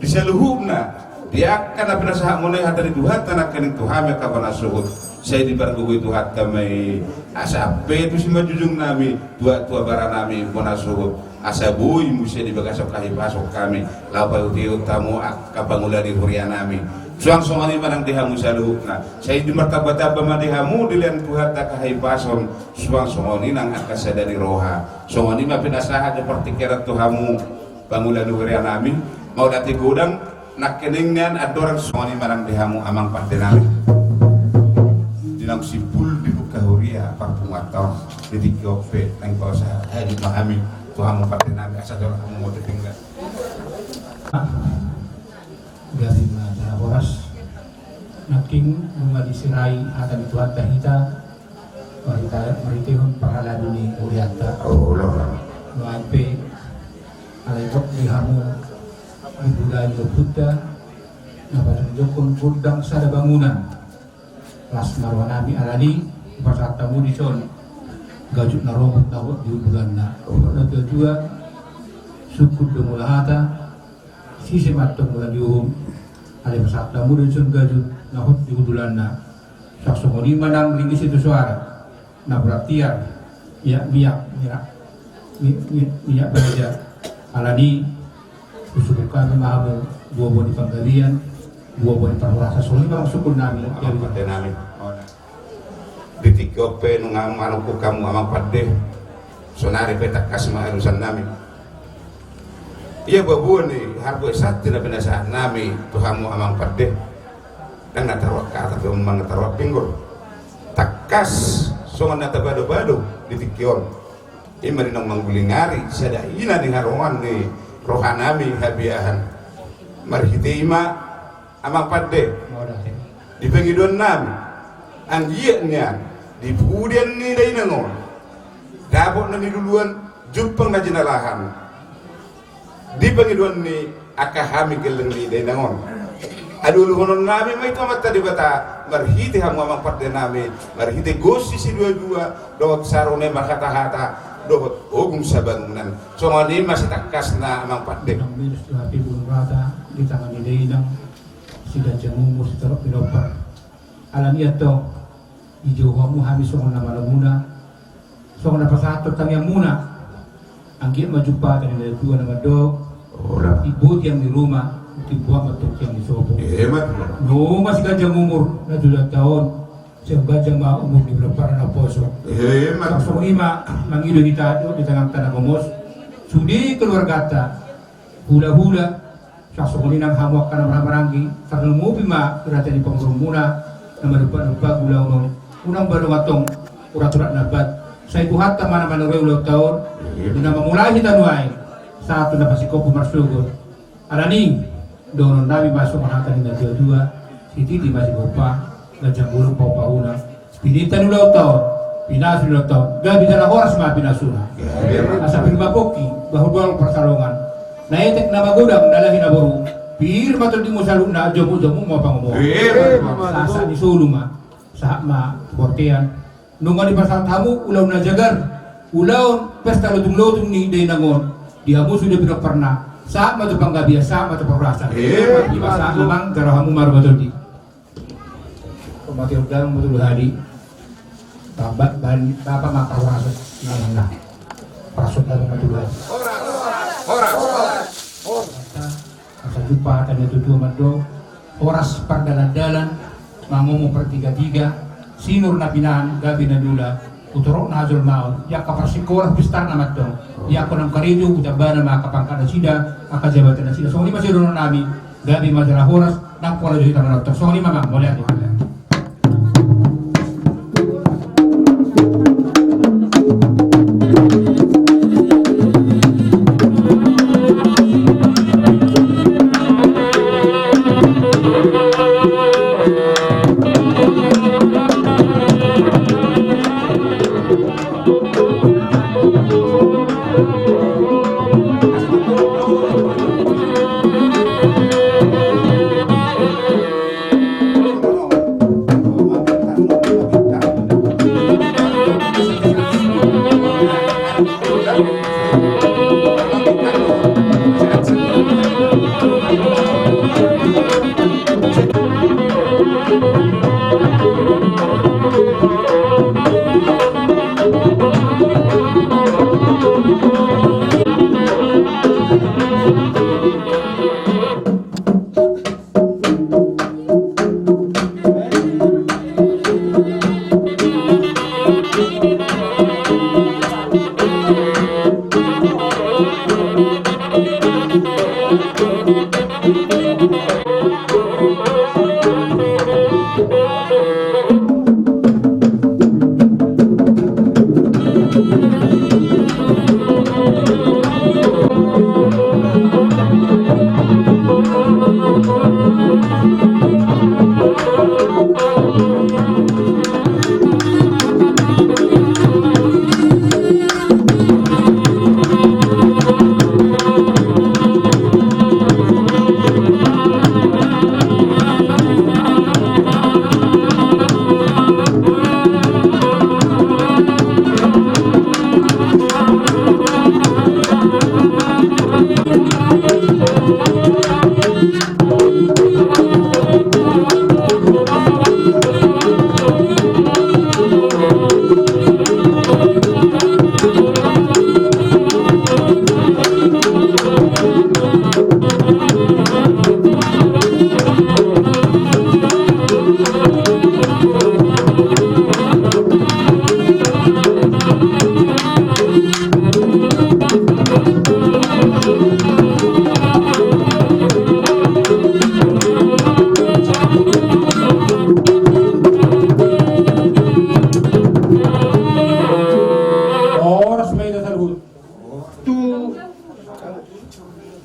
Di saluhutna, di angka na pinasahatmuna i hata ni Tuhanta nangkining tu hami angka bona suhut, sai dipargogoi Tuhanta ma i asa ampe tu simanjujungnami, tuatua baranami bona suhut, asa boi muse di bagasan hahipason hami laho paihutihut hamu angka pangula ni hurianami. Suang songon i ma nang di hamu saluhutna, sai dimartambatamba ma di hamu dilehon Tuhanta angka hahipason, suang songon i nang angka sada ni roha. Songon i ma pinasahat ni partingkian tu hamu pangula ni hurianami, mauliate godang, nangkining nian andorang songon i ma nang di hamu amang pandenami. Di naung simpul dibuka huria parpunguanta on, di tingki on pe naeng pasahat hami ma hami. Tu hamu pande nami, asa jolo hamu mode tinggal. Gabe ma jala horas. Nangkin nunga diserai hata ni Tuhanta hita, marhite-, marhitehon parhalado ni hurianta. Nuaeng pe, alai gok di hamu, di bulan ni ompunta, na patunjukkon gondang sada bangunan. Las ma roha nami alani, dipasahat hamu dison gajut na robot na hot di hundulanna. Dohot na tua-tua, sungkun do mula hata, sise ma antong mula ni uhum. Alai pasahat hamu dison gajut na hot di hundulanna. Suang songon i ma nang ringgit situ soara. Na berarti ya, miak-miak, miak, mi-, mi-, miak baja. Alani, husungkun hami ma hamu, boa-boa ni panggabean, boa-boa ni parhorasan, songon i ma sungkun nami. Amang pande nami. Di tingki on pe nunga manungkun hamu amang pande. Saonari pe tangkas ma alusan nami. Ia boa-boa ni harbue santi na pinasahat nami tu hamu amang pande. Ndang na taruhon hata pe, ndang na taruhon pinggol. Tangkas songon na tabado-bado di tingki on. I ma di naung mangguling ari, sada ina ni haroan ni roha nami habiahan. Marhite i ma amang pande. Di pangidoan nami, anggiat nian, di pudian ni dainang on, dapot na niluluan, jumpang na jinalahan. Di pangidoan ni angka hami gelleng ni dainang on. Alualuhonon nami ma i tu Amanta Debata, marhite hamu amang pande nami, marhite gonsi sidua-dua, dohot sarune marhata-hata, dohot ogung sabangunan. Songon i ma sitangkasna amang pande. Nang minus tu hape bulung rata, di tangan ni dainang, siganjang umur sitorop pinompar. Alani antong, dijou hamu hami songon na manomuna, songon na pasahathon tangiangmuna. Anggiat ma jumpa hata ni natua-tua na mandok: Ora. Timbo tiang ni ruma, timbo ma antong tiang ni sopo. Nunga siganjang umur na tu dua taon, sai ganjang ma umur ni pinompar na poso. Songon i ma mangido hita dohot di tanganta na gomos, sude keluarganta, hula-hula, suang songon i nang hamu angka na marhaha maranggi, tarlumobi ma di rata ni pamoruonmuna na madungpa-dumpa ulaon on. Unang balo antong urat-urat na bat. Sai Tuhanta ma na manuruhon ulaonta on, na mamulai hita nuaeng sahat tu na pasingkophon marsogot. Alani, dohonon nami ma songon hata ni natua-tua: Sititi ma sigompa, ganjang bolon pahupahuna. Pinita ni ulaonta on, pinasu ni ulaonta on, gabe jala horas ma pinasuna. Asa pir ma pongki, bahulbahul pansalongan. Na etek na magodang, na lahi na boru, pir ma tondimu saluhutna, jomuk-jomuk ma pangomoan. Sahat-sahat ni solu ma, sahat ma tu bontean. Nunga dipasahat hamu ulaon na jagar, ulaon pesta lotung-lotung ni dainang on. Di hamu sude pinomparna, sahat ma tu panggabean, sahat ma tu parhorasan. Dipasahat ma amang, jalo hamu ma ro ma tondi. Pamatian dalam betul hadi. Bapa, bapa ma parhorasan. Nah, nah, nah. Parhorasan dalam betul hadi. Horas. Horas. Asa jumpa hata ni natua-tua mandok: Horas pardalan-dalan, mangomo partiga-tiga, sinur na pinahan, gabe na niula, tu torop na hajolmaon, di angka parsikola pistarna ma antong, di angka naung karejo, hujambana ma angka pangkat nasida, angka jabatan nasida. Songon i ma sidohonon nami, gabe ma jala horas, nang pola jo hita manonton. Songon i ma amang, mauliate.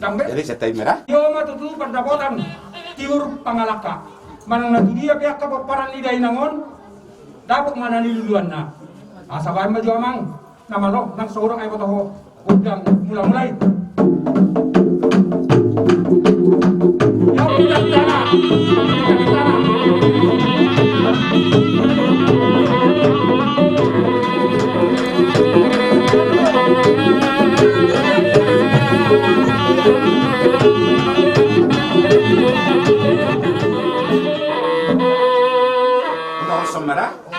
Jadi, setai merah. Io ma tutu pandapotan tiur pangalangka. Manang na tudia pe angka pomparan ni dainang on, dapot ma na niluluanna. Asa baen ma jo amang na malo, nang so hurang ai boto ho gondang mula-mula i.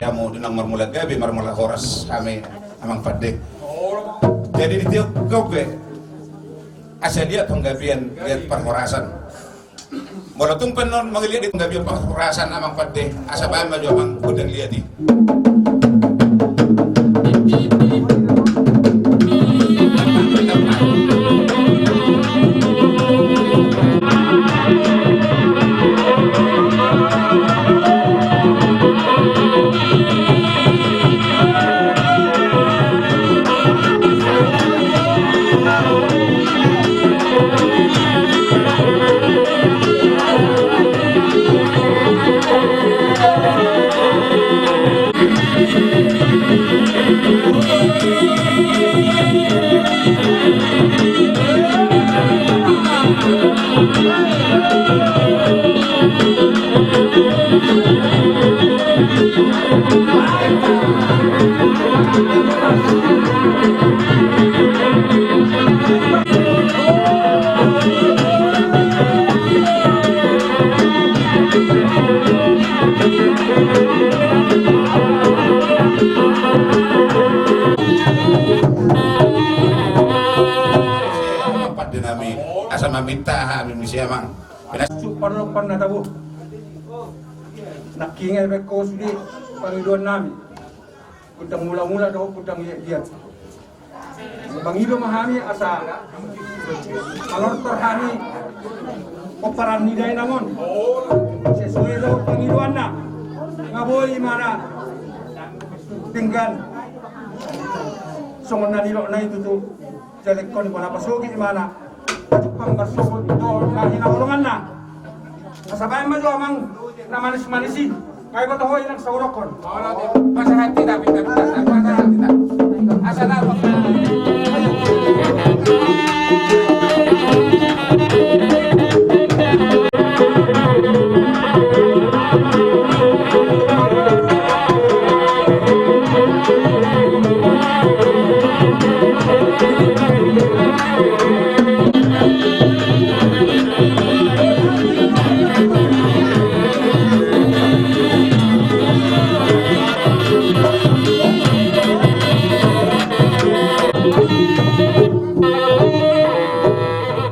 Ia molo dung marmula gabe, marmula horas hami, Amang Pande. Jadi di tiap gabe asa liat panggabean, liat parhorasan. Molo tung pe annon mangiliat di panggabean parhorasan, Amang Pande, asa baen ma jo amang gondang liat i. Pande nami, asa maminta hami muse amang. Suhut parlompan na tabo. Nangkin i baen ho sude pangidoan nami. Gondang mula-mula dohot gondang liat-liat. Mangido ma hami asa manortor hami pomparan ni dainang on sesuai dohot pangidoanna. Nga boi imana denggan songon na nidokna i tutu. Jalehon bona pasogi imana. Jumpang marsogot dohot na hinaholonganna. Asa baen ma jo amang na manis-manis i. Nga i boto ho i nang saudangkon. Pasahat hita, hita, hita, pasahat hita. Asa na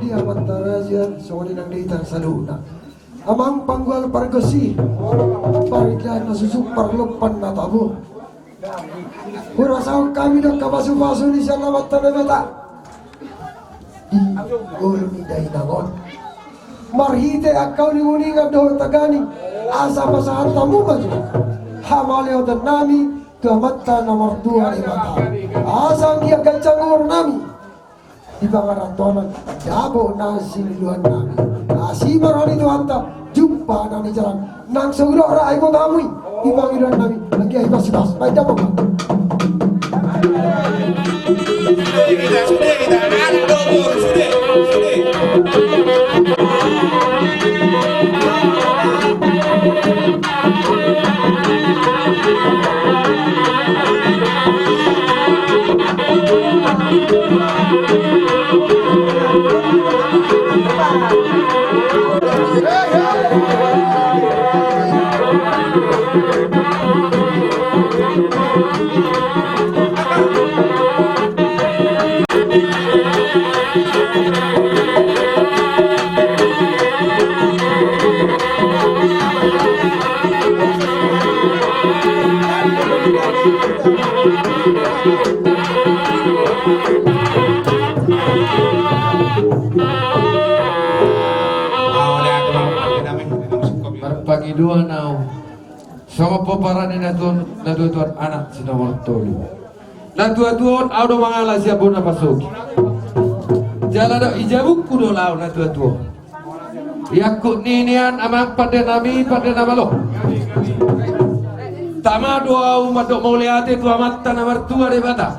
Di amanta raja, songon i nang di hita saluhutna. Amang panggual pargonsi, parindahan na suhut parlompan na tabo. Hurasahon hami do angka pasupasu ni sian Amanta Debata di ngolu ni dainang on. Marhite angka uninguningan dohot taganing, asa pasahat hamu ma jo hamalehononnami tu Amanta na martua Debata. Asa anggiat ganjang umurnami di pangarantoan, dapot na siniluluannami. Asi ma roha ni Tuhanta, jumpa nang di jalan. Nang so hudok ra ai boto hamu i, di pangidoannami. Anggiat i pasupasu, baen damang ma. Marpangidoan ahu songon pomparan ni na tuatua, anak si nomor tolu. Na tuatua on, ahu do mangala sian bona pasogi. Jala dok i jabungku do laho na tuatua on. Iangkut ni nian amang pande nami, pande na malo. Tama do ahu mandok mauliate tu Amanta na martua Debata.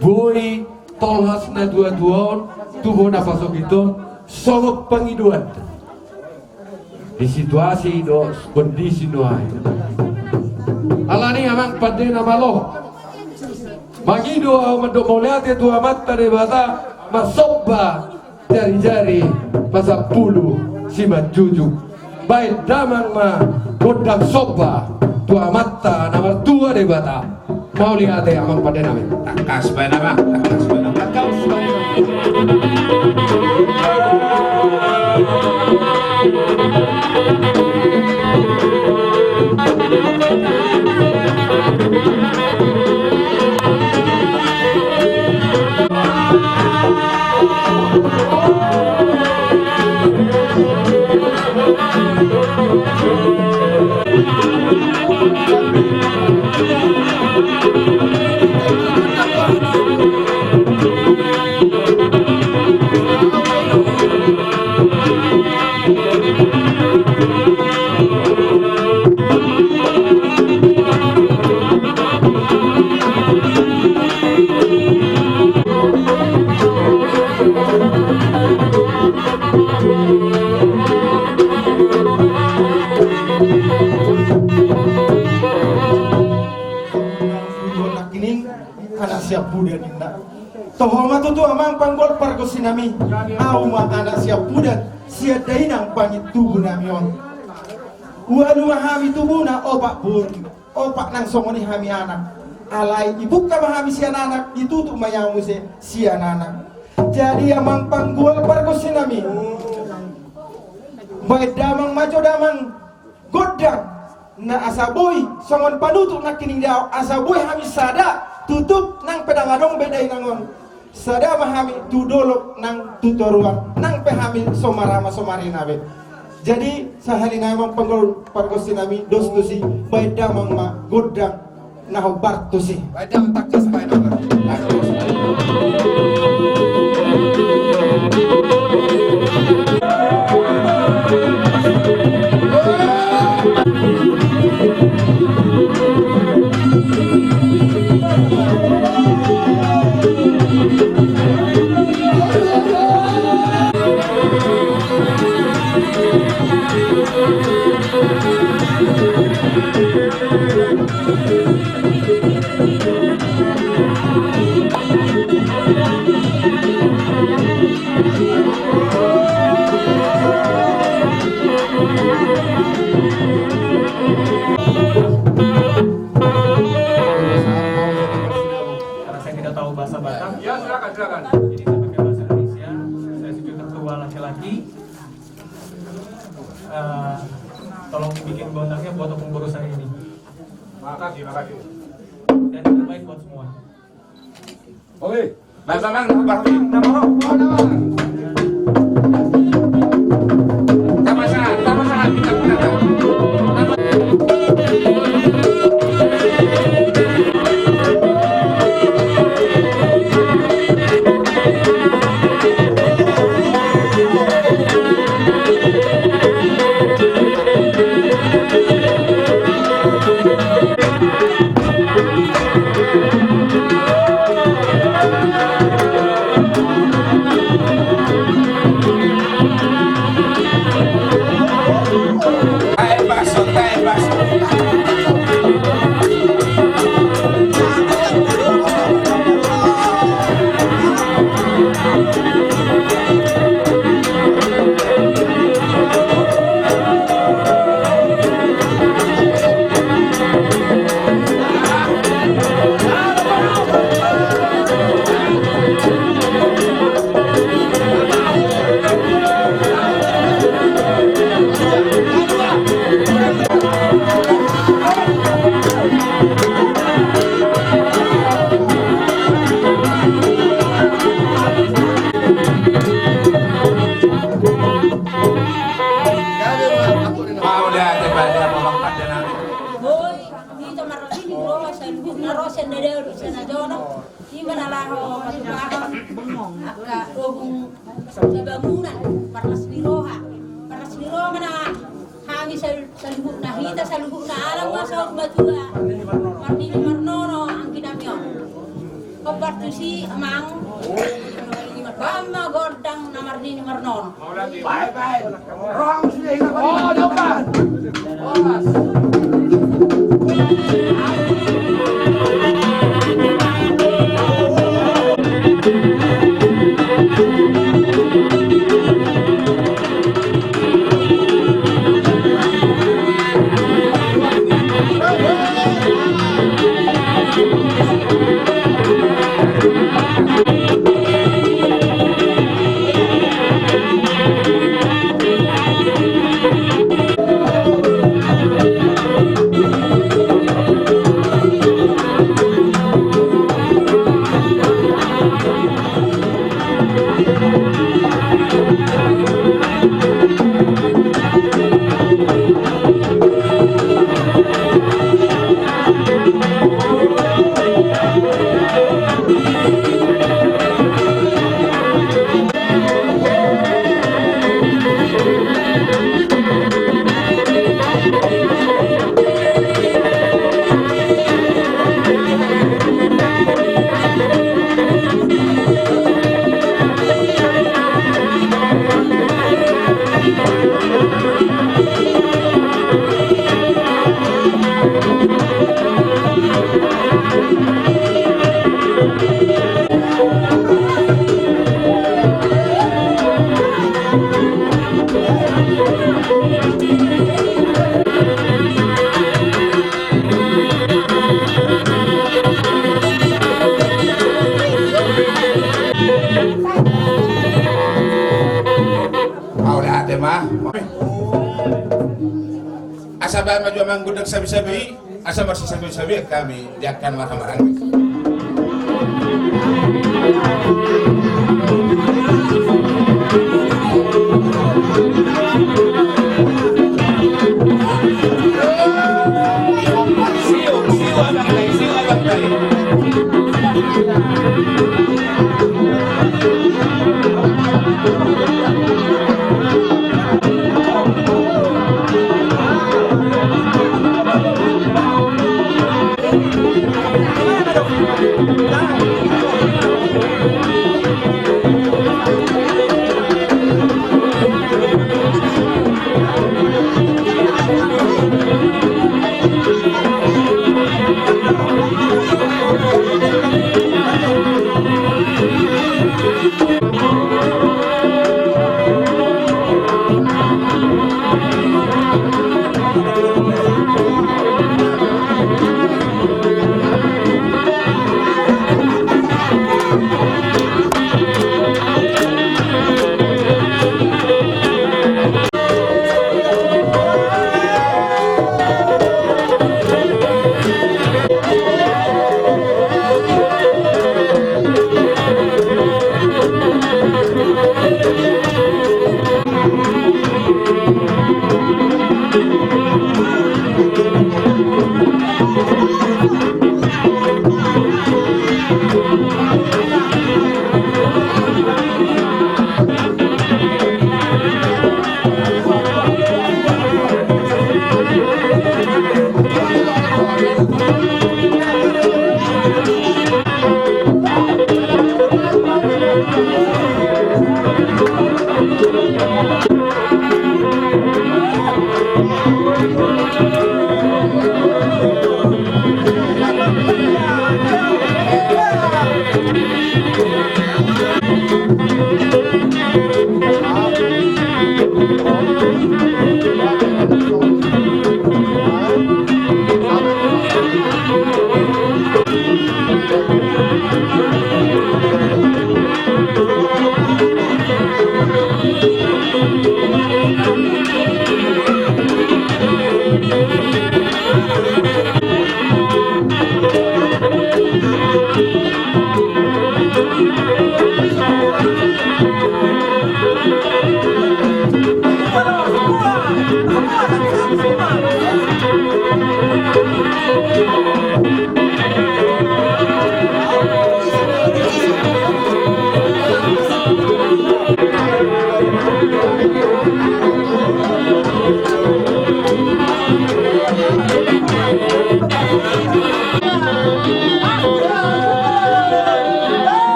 Boi tolhas na tuatua on tu bona pasogit on songon pangidoan di situasi do kondisi nuaeng. Alani amang pande na malo, mangido ahu mandok mauliate tu Amanta Debata marsomba jarijari pasampulu simanjujung. Baen damang ma gondang somba tu Amanta na martua Debata. Mauliate amang pande nami. Tangkas baen damang, tangkas baen damang. Tangkas baen damang. Anak siampudan ninna. Toho ma tutu amang panggual pargonsi nami. Ahu ma anak siampudan sian dainang pangintubu nami on. Ualu ma hami tubuna, opat boru, opat nang songon i hami anak. Alai dibuka ma hami sian anak, ditutup ma i ahu muse sian anak. Jadi amang panggual pargonsi nami, baen damang ma jo damang gondang na asa boi songon panutup nangkining di ahu, asa boi hami sada tutup nang pe ndang adong be dainang on. Sada ma hami tu dolok nang tu toruan, nang pe hami so marama so marina be. Jadi sahali nai amang panggual pargonsi nami, dos tusi, baen damang ma gondang na hombar tusi. Baen damang, tangkas baen damang. Karena saya tidak tahu bahasa Batak. Ya, silakan, silakan. Jadi saya pakai bahasa Indonesia. Saya setuju ketua laki-laki. Eh, tolong bikin gondangnya buat kepengurusan ini. Makasih, makasih. Dan yang terbaik buat semua. Oke. Bang, bang, bang, bang, bang, bang, bang. Tama sa, tama sa, kita, kita, kita. Angka ogung sabangunan, parlas ni roha. Parlas ni roha ma na hami sal-, saluhutna hita, saluhutna anak ma saur matua. Marnini marnono anggi nami on. Hombar tusi amang. Baen ma gondang na marnini marnono. Baen, baen. Roham sudah ingat. Oh, Jokan. Horas. Mauliate ma. Asa baen ma jo amang gondang sabe-sabe i, asa marsisabe-sabe hami di angka na marhahamaranggi.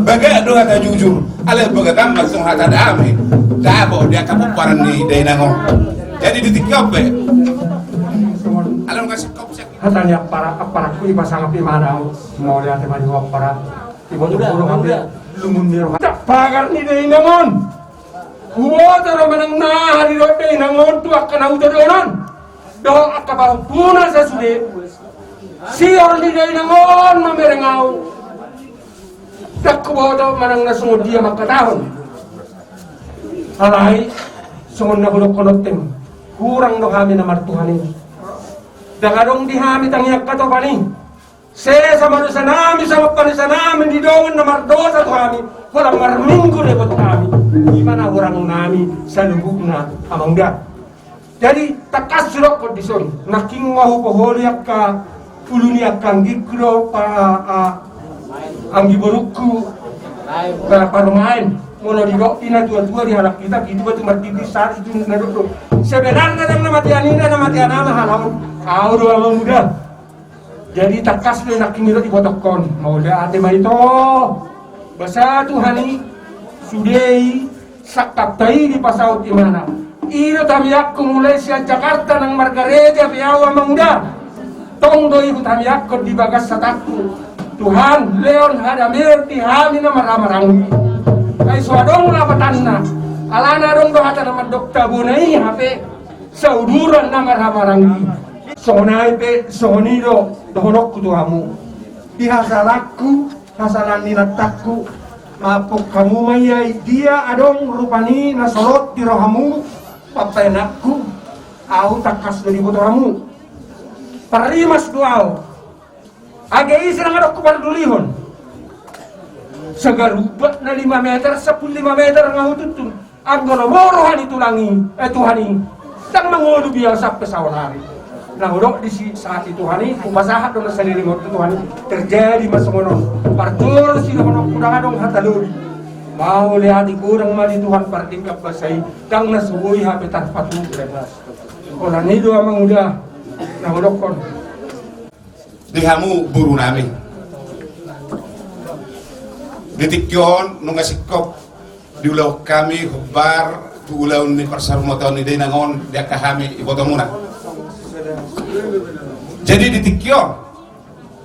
Bagak do hata jujur, alai bagak gambang do hata dame. Dapot di angka pomparan ni dainang on. Jadi di tingki on pe. Alai nunga singkop sek. Hata ni ampara, amparanku i pasangap i ma au. Mauliate ma di ho ampara. Iboto, udah, udah. Lumun ni roha. Pagar ni dainang on. Huboto do manang na aha didok dainang on tu angka na huta dohonon dohot angka pahompuna sasude. Sihol ni dainang on mamereng au. Ndang huboto manang na songon dia mangkatahon. Alai songon na hudokkon on tem, hurang do hami na martuhan i. Ndang adong di hami tangiang hatopan i. Sesa ma dosanami, sangap panisanami di dongan na mardosa tu hami, holan marminggu do iboto hami. I ma na hurangonami saluhutna, Amang Uda. Jadi tangkas hudokkon dison, nangkin ma hupoholi angka ulu ni angka anggingku do, pa, a, anggi borungku, na parumaen. Molo didok di na tua-tua di halak hita, gitu, batu martiti sari tu na dokdok. Sebenarna ndang na mate anina, na mate anama halaon. Au do, Amang Uda. Jadi tangkas do nangkin i do dibotokkon. Mauliate ma ito. Basa Tuhan i sude i sangkapta i dipasaut ibana. I do tangiangku mulai sian Jakarta nang margareja pe au, Amang Uda. Tong do i hutamiangkon di bagas hatangku. Tuhan, lehon hadameon di hami na marhahamaranggi. Ai so adong lapatanna. Alana adong do hata na mandok, tabona i hape sauduran na marhahamaranggi. Songon i pe, songon i do dohononku tu hamu. Di hasalangku, hasalaan ni lantangku, maaphon hamu ma i, ai dia adong rupani na solot di rohamu, pambahenanku, au tangkas do diboto hamu. Parrimas do au. Age ise na nga dohononku pardulihon. Sagarupa na lima meter, sampulu lima meter nga hutuntun. Anggo lomo roha ni tulang i, eh, Tuhan i, ndang mangolu biasa sampe saonari. Na hudok di si, sahat i Tuhan i, hupasahat do na saririmon tu Tuhan i. Terjadi ma songon on. Parjolo sidohononku, ndang adong hata lobi. Mauliate godang ma di Tuhan pardenggan basa i, ndang na so boi hape tarpatupa. Holan i do, Amang Uda, na hudokkon. Di hamu borunami. Di tingki on nunga singkop diulahon hami hombar tu ulaon ni parsarumatoan ni dainang on di angka hami ibotomuna. Jadi di tingki on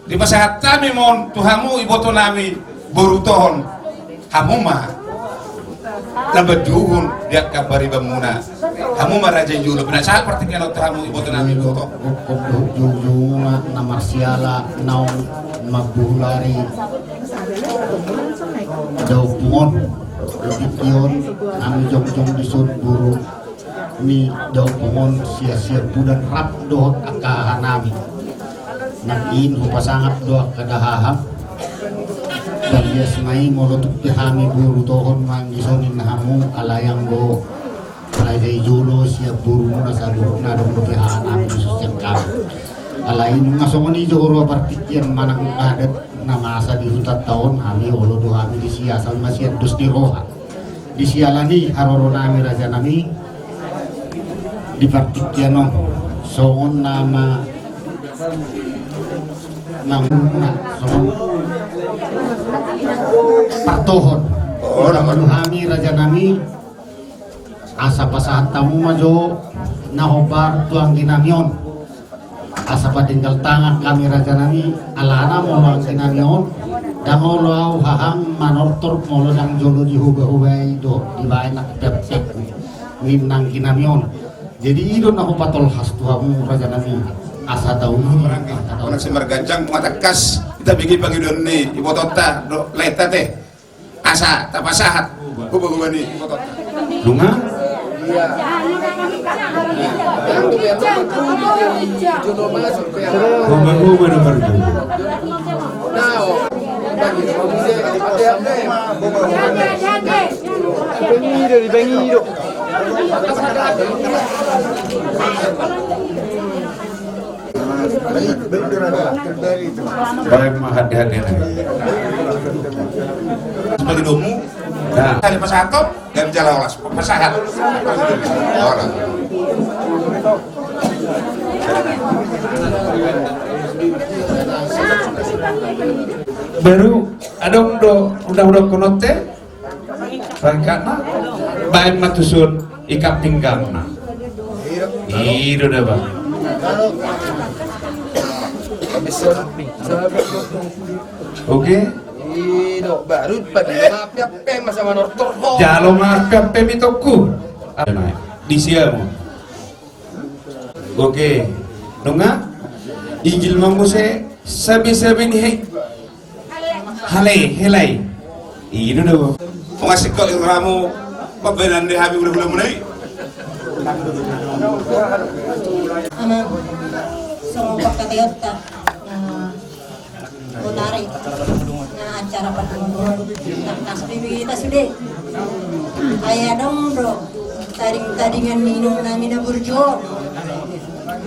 dipasahat hami ma on tu hamu ibotonami, boru Tohon. Hamu ma na manduhun di angka paribanmuna. Hamu ma raja ni jolo. Pinasahat partingkian on tu hamu ibotonami, boru Tohon. Gok, gok, gok, joujou ma na marsiala naung mambuhul ari daompung on. Di tingki on hami jongjong dison boru ni daompung on, sian Siabudan rap dohot angka hahanami. Nangkin hupasangap do angka dahahang. Talias ma i molo tung pe hami boru Tohon manggisoni na hamu, alai anggo raja i jolo sian borumuna saluhutna adong dope hahanami dison sian hami. Alai nunga songon i jo roha partingkian manang adat na masa di hutanta on, hami olo do hami disi asal ma sian dos ni roha. Di siala ni haroronami rajanami di partingkian on songon nama, nama songon partohon. Olo, olo. Hami rajanami, asa pasahat hamu ma jo na hombar tu angginami on. Asa padenggal tangan hami rajanami, alana molo angginami on Ndang olo au hahang manortor molo ndang jolo dihoba-hobai dohot dibaen angka peakpeak ni nangkinami on. Jadi i do na hupatolhas tu hamu rajanami, asa tauli. Orang si marganjang, nunga tangkas hita bege pangidoan ni ibotonta dohot laenta, ate. Asa tapasahat hoba-hoba ni ibotonta. Nunga? Hoba-hoba na marjolo. Dipangido, dipangido. Baen ma hande-handena. Sebagai domu. Nah. Hande pasahat, dan jala olas pasahat. Olas. Baru adong do undang-undang konote. Rangkatna, baen ma tuson ikat pinggangna. I do da, Bang. Oke. I do, baru pan maaf ya, pe masa manortor ho. Jalo maaf ya, pe mitokku. Di siamu. Oke. Nunga? Injil ma muse sabi-sabi ni he. Hale, helai. I do do. Pengasik kau iramu pembenan di hami udah udah mulai. Ama, songon pangkataion ta. Nah, bonari. Nah, acara patunduhon. Nah, kasih kita sudah. Ayah dong, bro. Tading-tadingan ni inong nami na burju.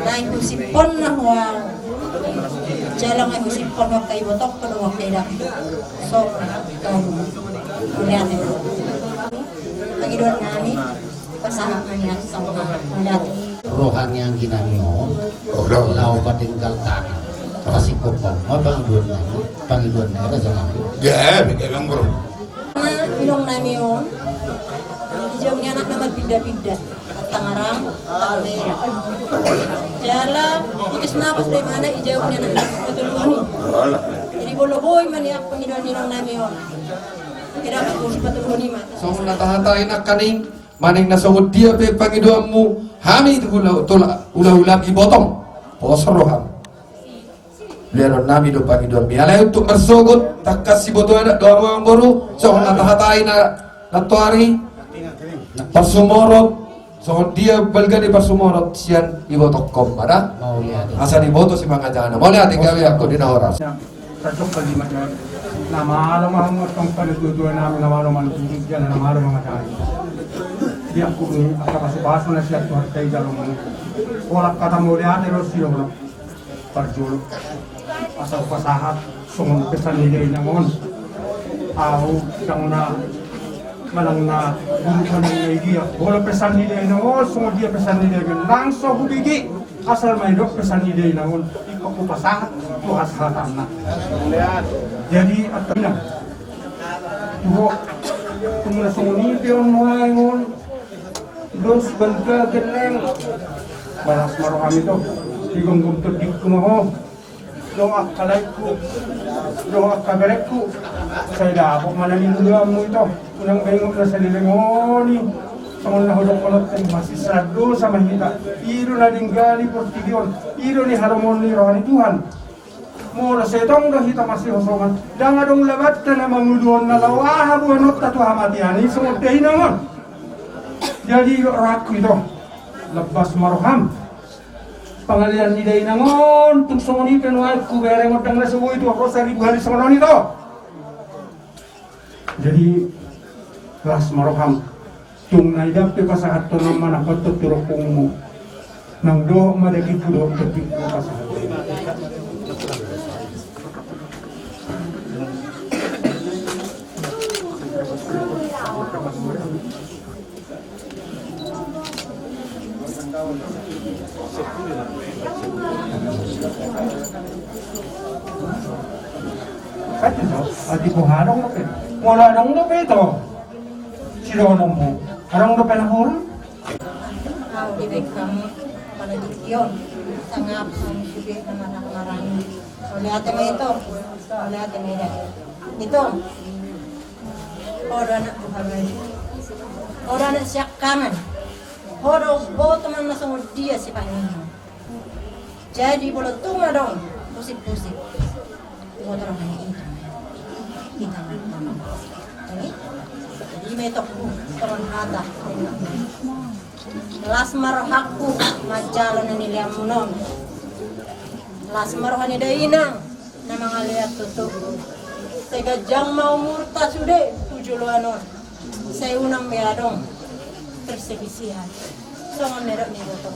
Nai husiphon na hua. Jala ngai husiphon hua, angka ibotongku dohot angka idangku. So, kamu. Mauliate. Pangidoan nami, pasahat nami, sama. Mauliate. Roha ni anggi nami on. Laho padenggal tangan. Pasingkop ma pangidoan nami. Pangidoan nami, raja nami. Ya, betul, Bang, bro. Inong nami on. Dijawab ni anak nama pinda-pinda. Tangerang, Tangerang. Jala, putus napas dari mana dijawab ni anak nama pinda-pinda. Jadi bolo boi mani aku pangidoan inong nami on. Tidak aku sepatu boni mah. Songon na tahatai nangkaning, manang na songon dia pe pangidoanmu, hami tu hula-hula, hula-hula ibotong. Pos roham. Lianon nami do pangidoanmi. Alai untuk marsogot, tangkas siboto anak do, amang boru, songon na tahatai na nantoari, parsumorot, songon dia balga ni parsumorot, sian ibotongkon ma da. Mauliate. Asa diboto simangajanna. Mauliate gabe angka di na horas. Cocok kali macam na malo ma hamu tong pada tua-tua nami na malo manuturi jala na malo mangajari. Dia aku ni angka pasu-pasu na sian Tuhan tai jalo manu. Olah kata mauliate ro si lo. Parjolo. Asa pasahat songon pesan ni dainang on. Au, ndang na manang na guru manang na idia. Molo pesan ni dainang on, songon dia pesan ni dainang on. Langsung hubege. Asal ma idok pesan ni dainang on. Ingkon hupasahat tu hasahatanna. Jadi, antara. Tuho. Tung na songon i pe on nuaeng on. Dos balga gelleng. Balas ma roham ito. Digomgom tondingku ma ho. Dohot angka laengku. Dohot angka berengku. Sai dapot ma na ningolaanmu ito. Unang baingot na saleleng on i. Songon na hudok on, masisarang dosa ma hita. I do na denggan ni portibi on. I do ni halomoan ni roha ni Tuhan. Molo sai tong do hita masihosongan, ndang adong labanta na manguluhon na laho aha boanonta tu hamatean i songon dainang on. Jadi rohangku ito, lebas ma roham. Pangalean ni dainang on, tung songon i pe nuaeng hubereng on, ndang na so boi tu ho saribu hali songon on ito. Jadi las ma roham. Tung na idape pasahathon on manang hot tu rohangmu. Nang dohot ma dagingku dohot tondingku pasahat. Kan ito, ati ko adong dope. Molo adong dope ito. Sidohononmu. Adong dope na hurang. Au di bek hamu, pala di kion. Sangap hamu sude na marang-marang. Mauliate ma ito. Mauliate ma ida. Ito, ho do anak buha bayu, ho do anak siangkangan, ho do boto ma na songon dia sipanginon. Jadi molo tung adong pusip-pusip, iboto roha ni ita. Ita ma. Jadi ima ito, tongon hata. Las ma rohangku manjalo na nileanmuna on. Las ma roha ni dainang na mangalean tutu. Sai ganjang ma umurta sude tu joloan on. Sai unang be adong perselisihan. Songon na nidok ni iboto.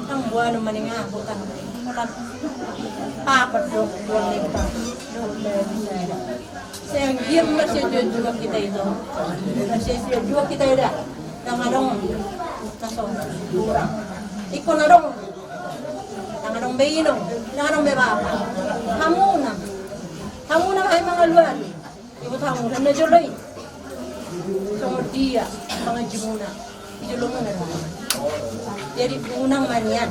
Ndang boanon ma nian ahu, ndang. Holan papat do, dua lembar. Dua lembar. Sai anggiat marsianjuan jua hita ito. Marsianjuan jua hita eda. Ndang adong na so kurang. Ingkon adong. Ndang adong be inong, ndang adong be bapa. Hamuna. Hamuna ma hae mangalualu. Iboto hamu na jolo i. Songon dia panganjumuna. Di jolomuna do. Jadi unang ma nian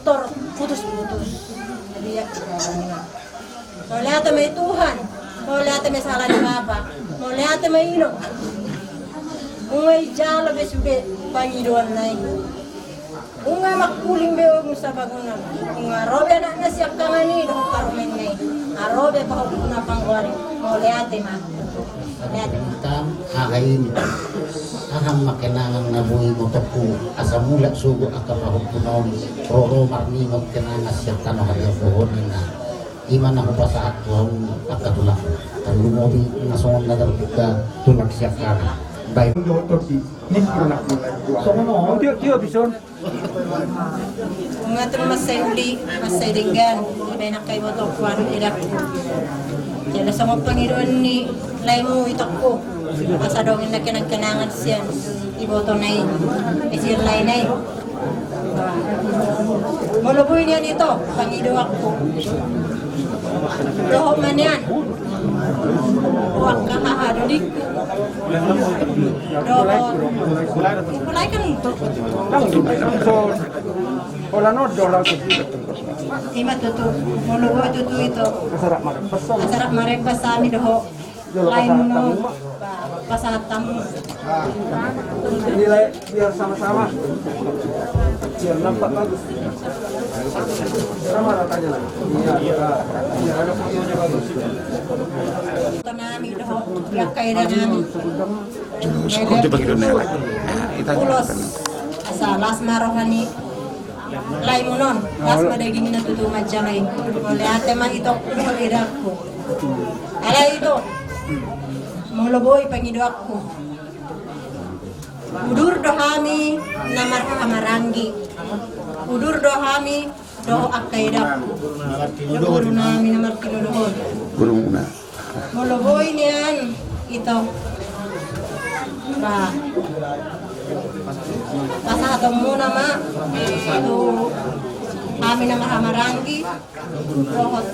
tor putus-putus. Jadi ya, mauliate ma i Tuhan, mauliate ma i sahali ni bapa, mauliate ma i inong. Nunga dijalo be sude pangidoanna i. Nunga mangkuling be ogung sabagunan. Nunga ro be anakna siangkangan i dohot parumaenna i. Nunga ro be pahompuna panggoari. Mauliate ma. Mauliate ma. Tam, aha ini? Aha ma kenangan na boi motopmu asa mulak sogot angka pahompuna on, ro ro marningot kenangan sian tano harian pohon ninna. Ima na hupasahat tu hamu angka tulang. Tarlumobi na songon na tarbuka tulang siangkangan. Baik. Songon on. Tio, tio, bison. Nunga tung mansai uli, mansai denggan, dibaen angka ibotongku, anak edangku. Jala songon pangidoan ni laemu itongku, asa adong ninna kenang-kenangan sian ibotona i, eh, sian laena i. Molo boi nian ito pangidoanku, dohot ma nian tu angka haha dodingku. Dohot. Mulai kan itu. Holan on do langsung. Ima tutu. Molo boi tutu ito. Asa rap marembas. Asa rap marembas hami dohot laemu. Pasahat hamu. Nilai biar sama-sama. Biar nampak bagus. Sama ratanya lah. Iya, iya. Biar ada fotonya bagus. Tanami dohot, ya, kayak tanami. Ulos. Asa las ma roha ni laemu on, las ma dagingna tutu manjalo i. Mauliate ma itongku dohot edangku. Alai ito, molo boi pangidoanku. Udur do hami na marhahamaranggi. Udur do hami dohot angka edangku. Guru nami na martinodohon. Guruna. Molo boi nian ito. Ba. Pasahatonmuna ma tu hami na marhahamaranggi. Dohot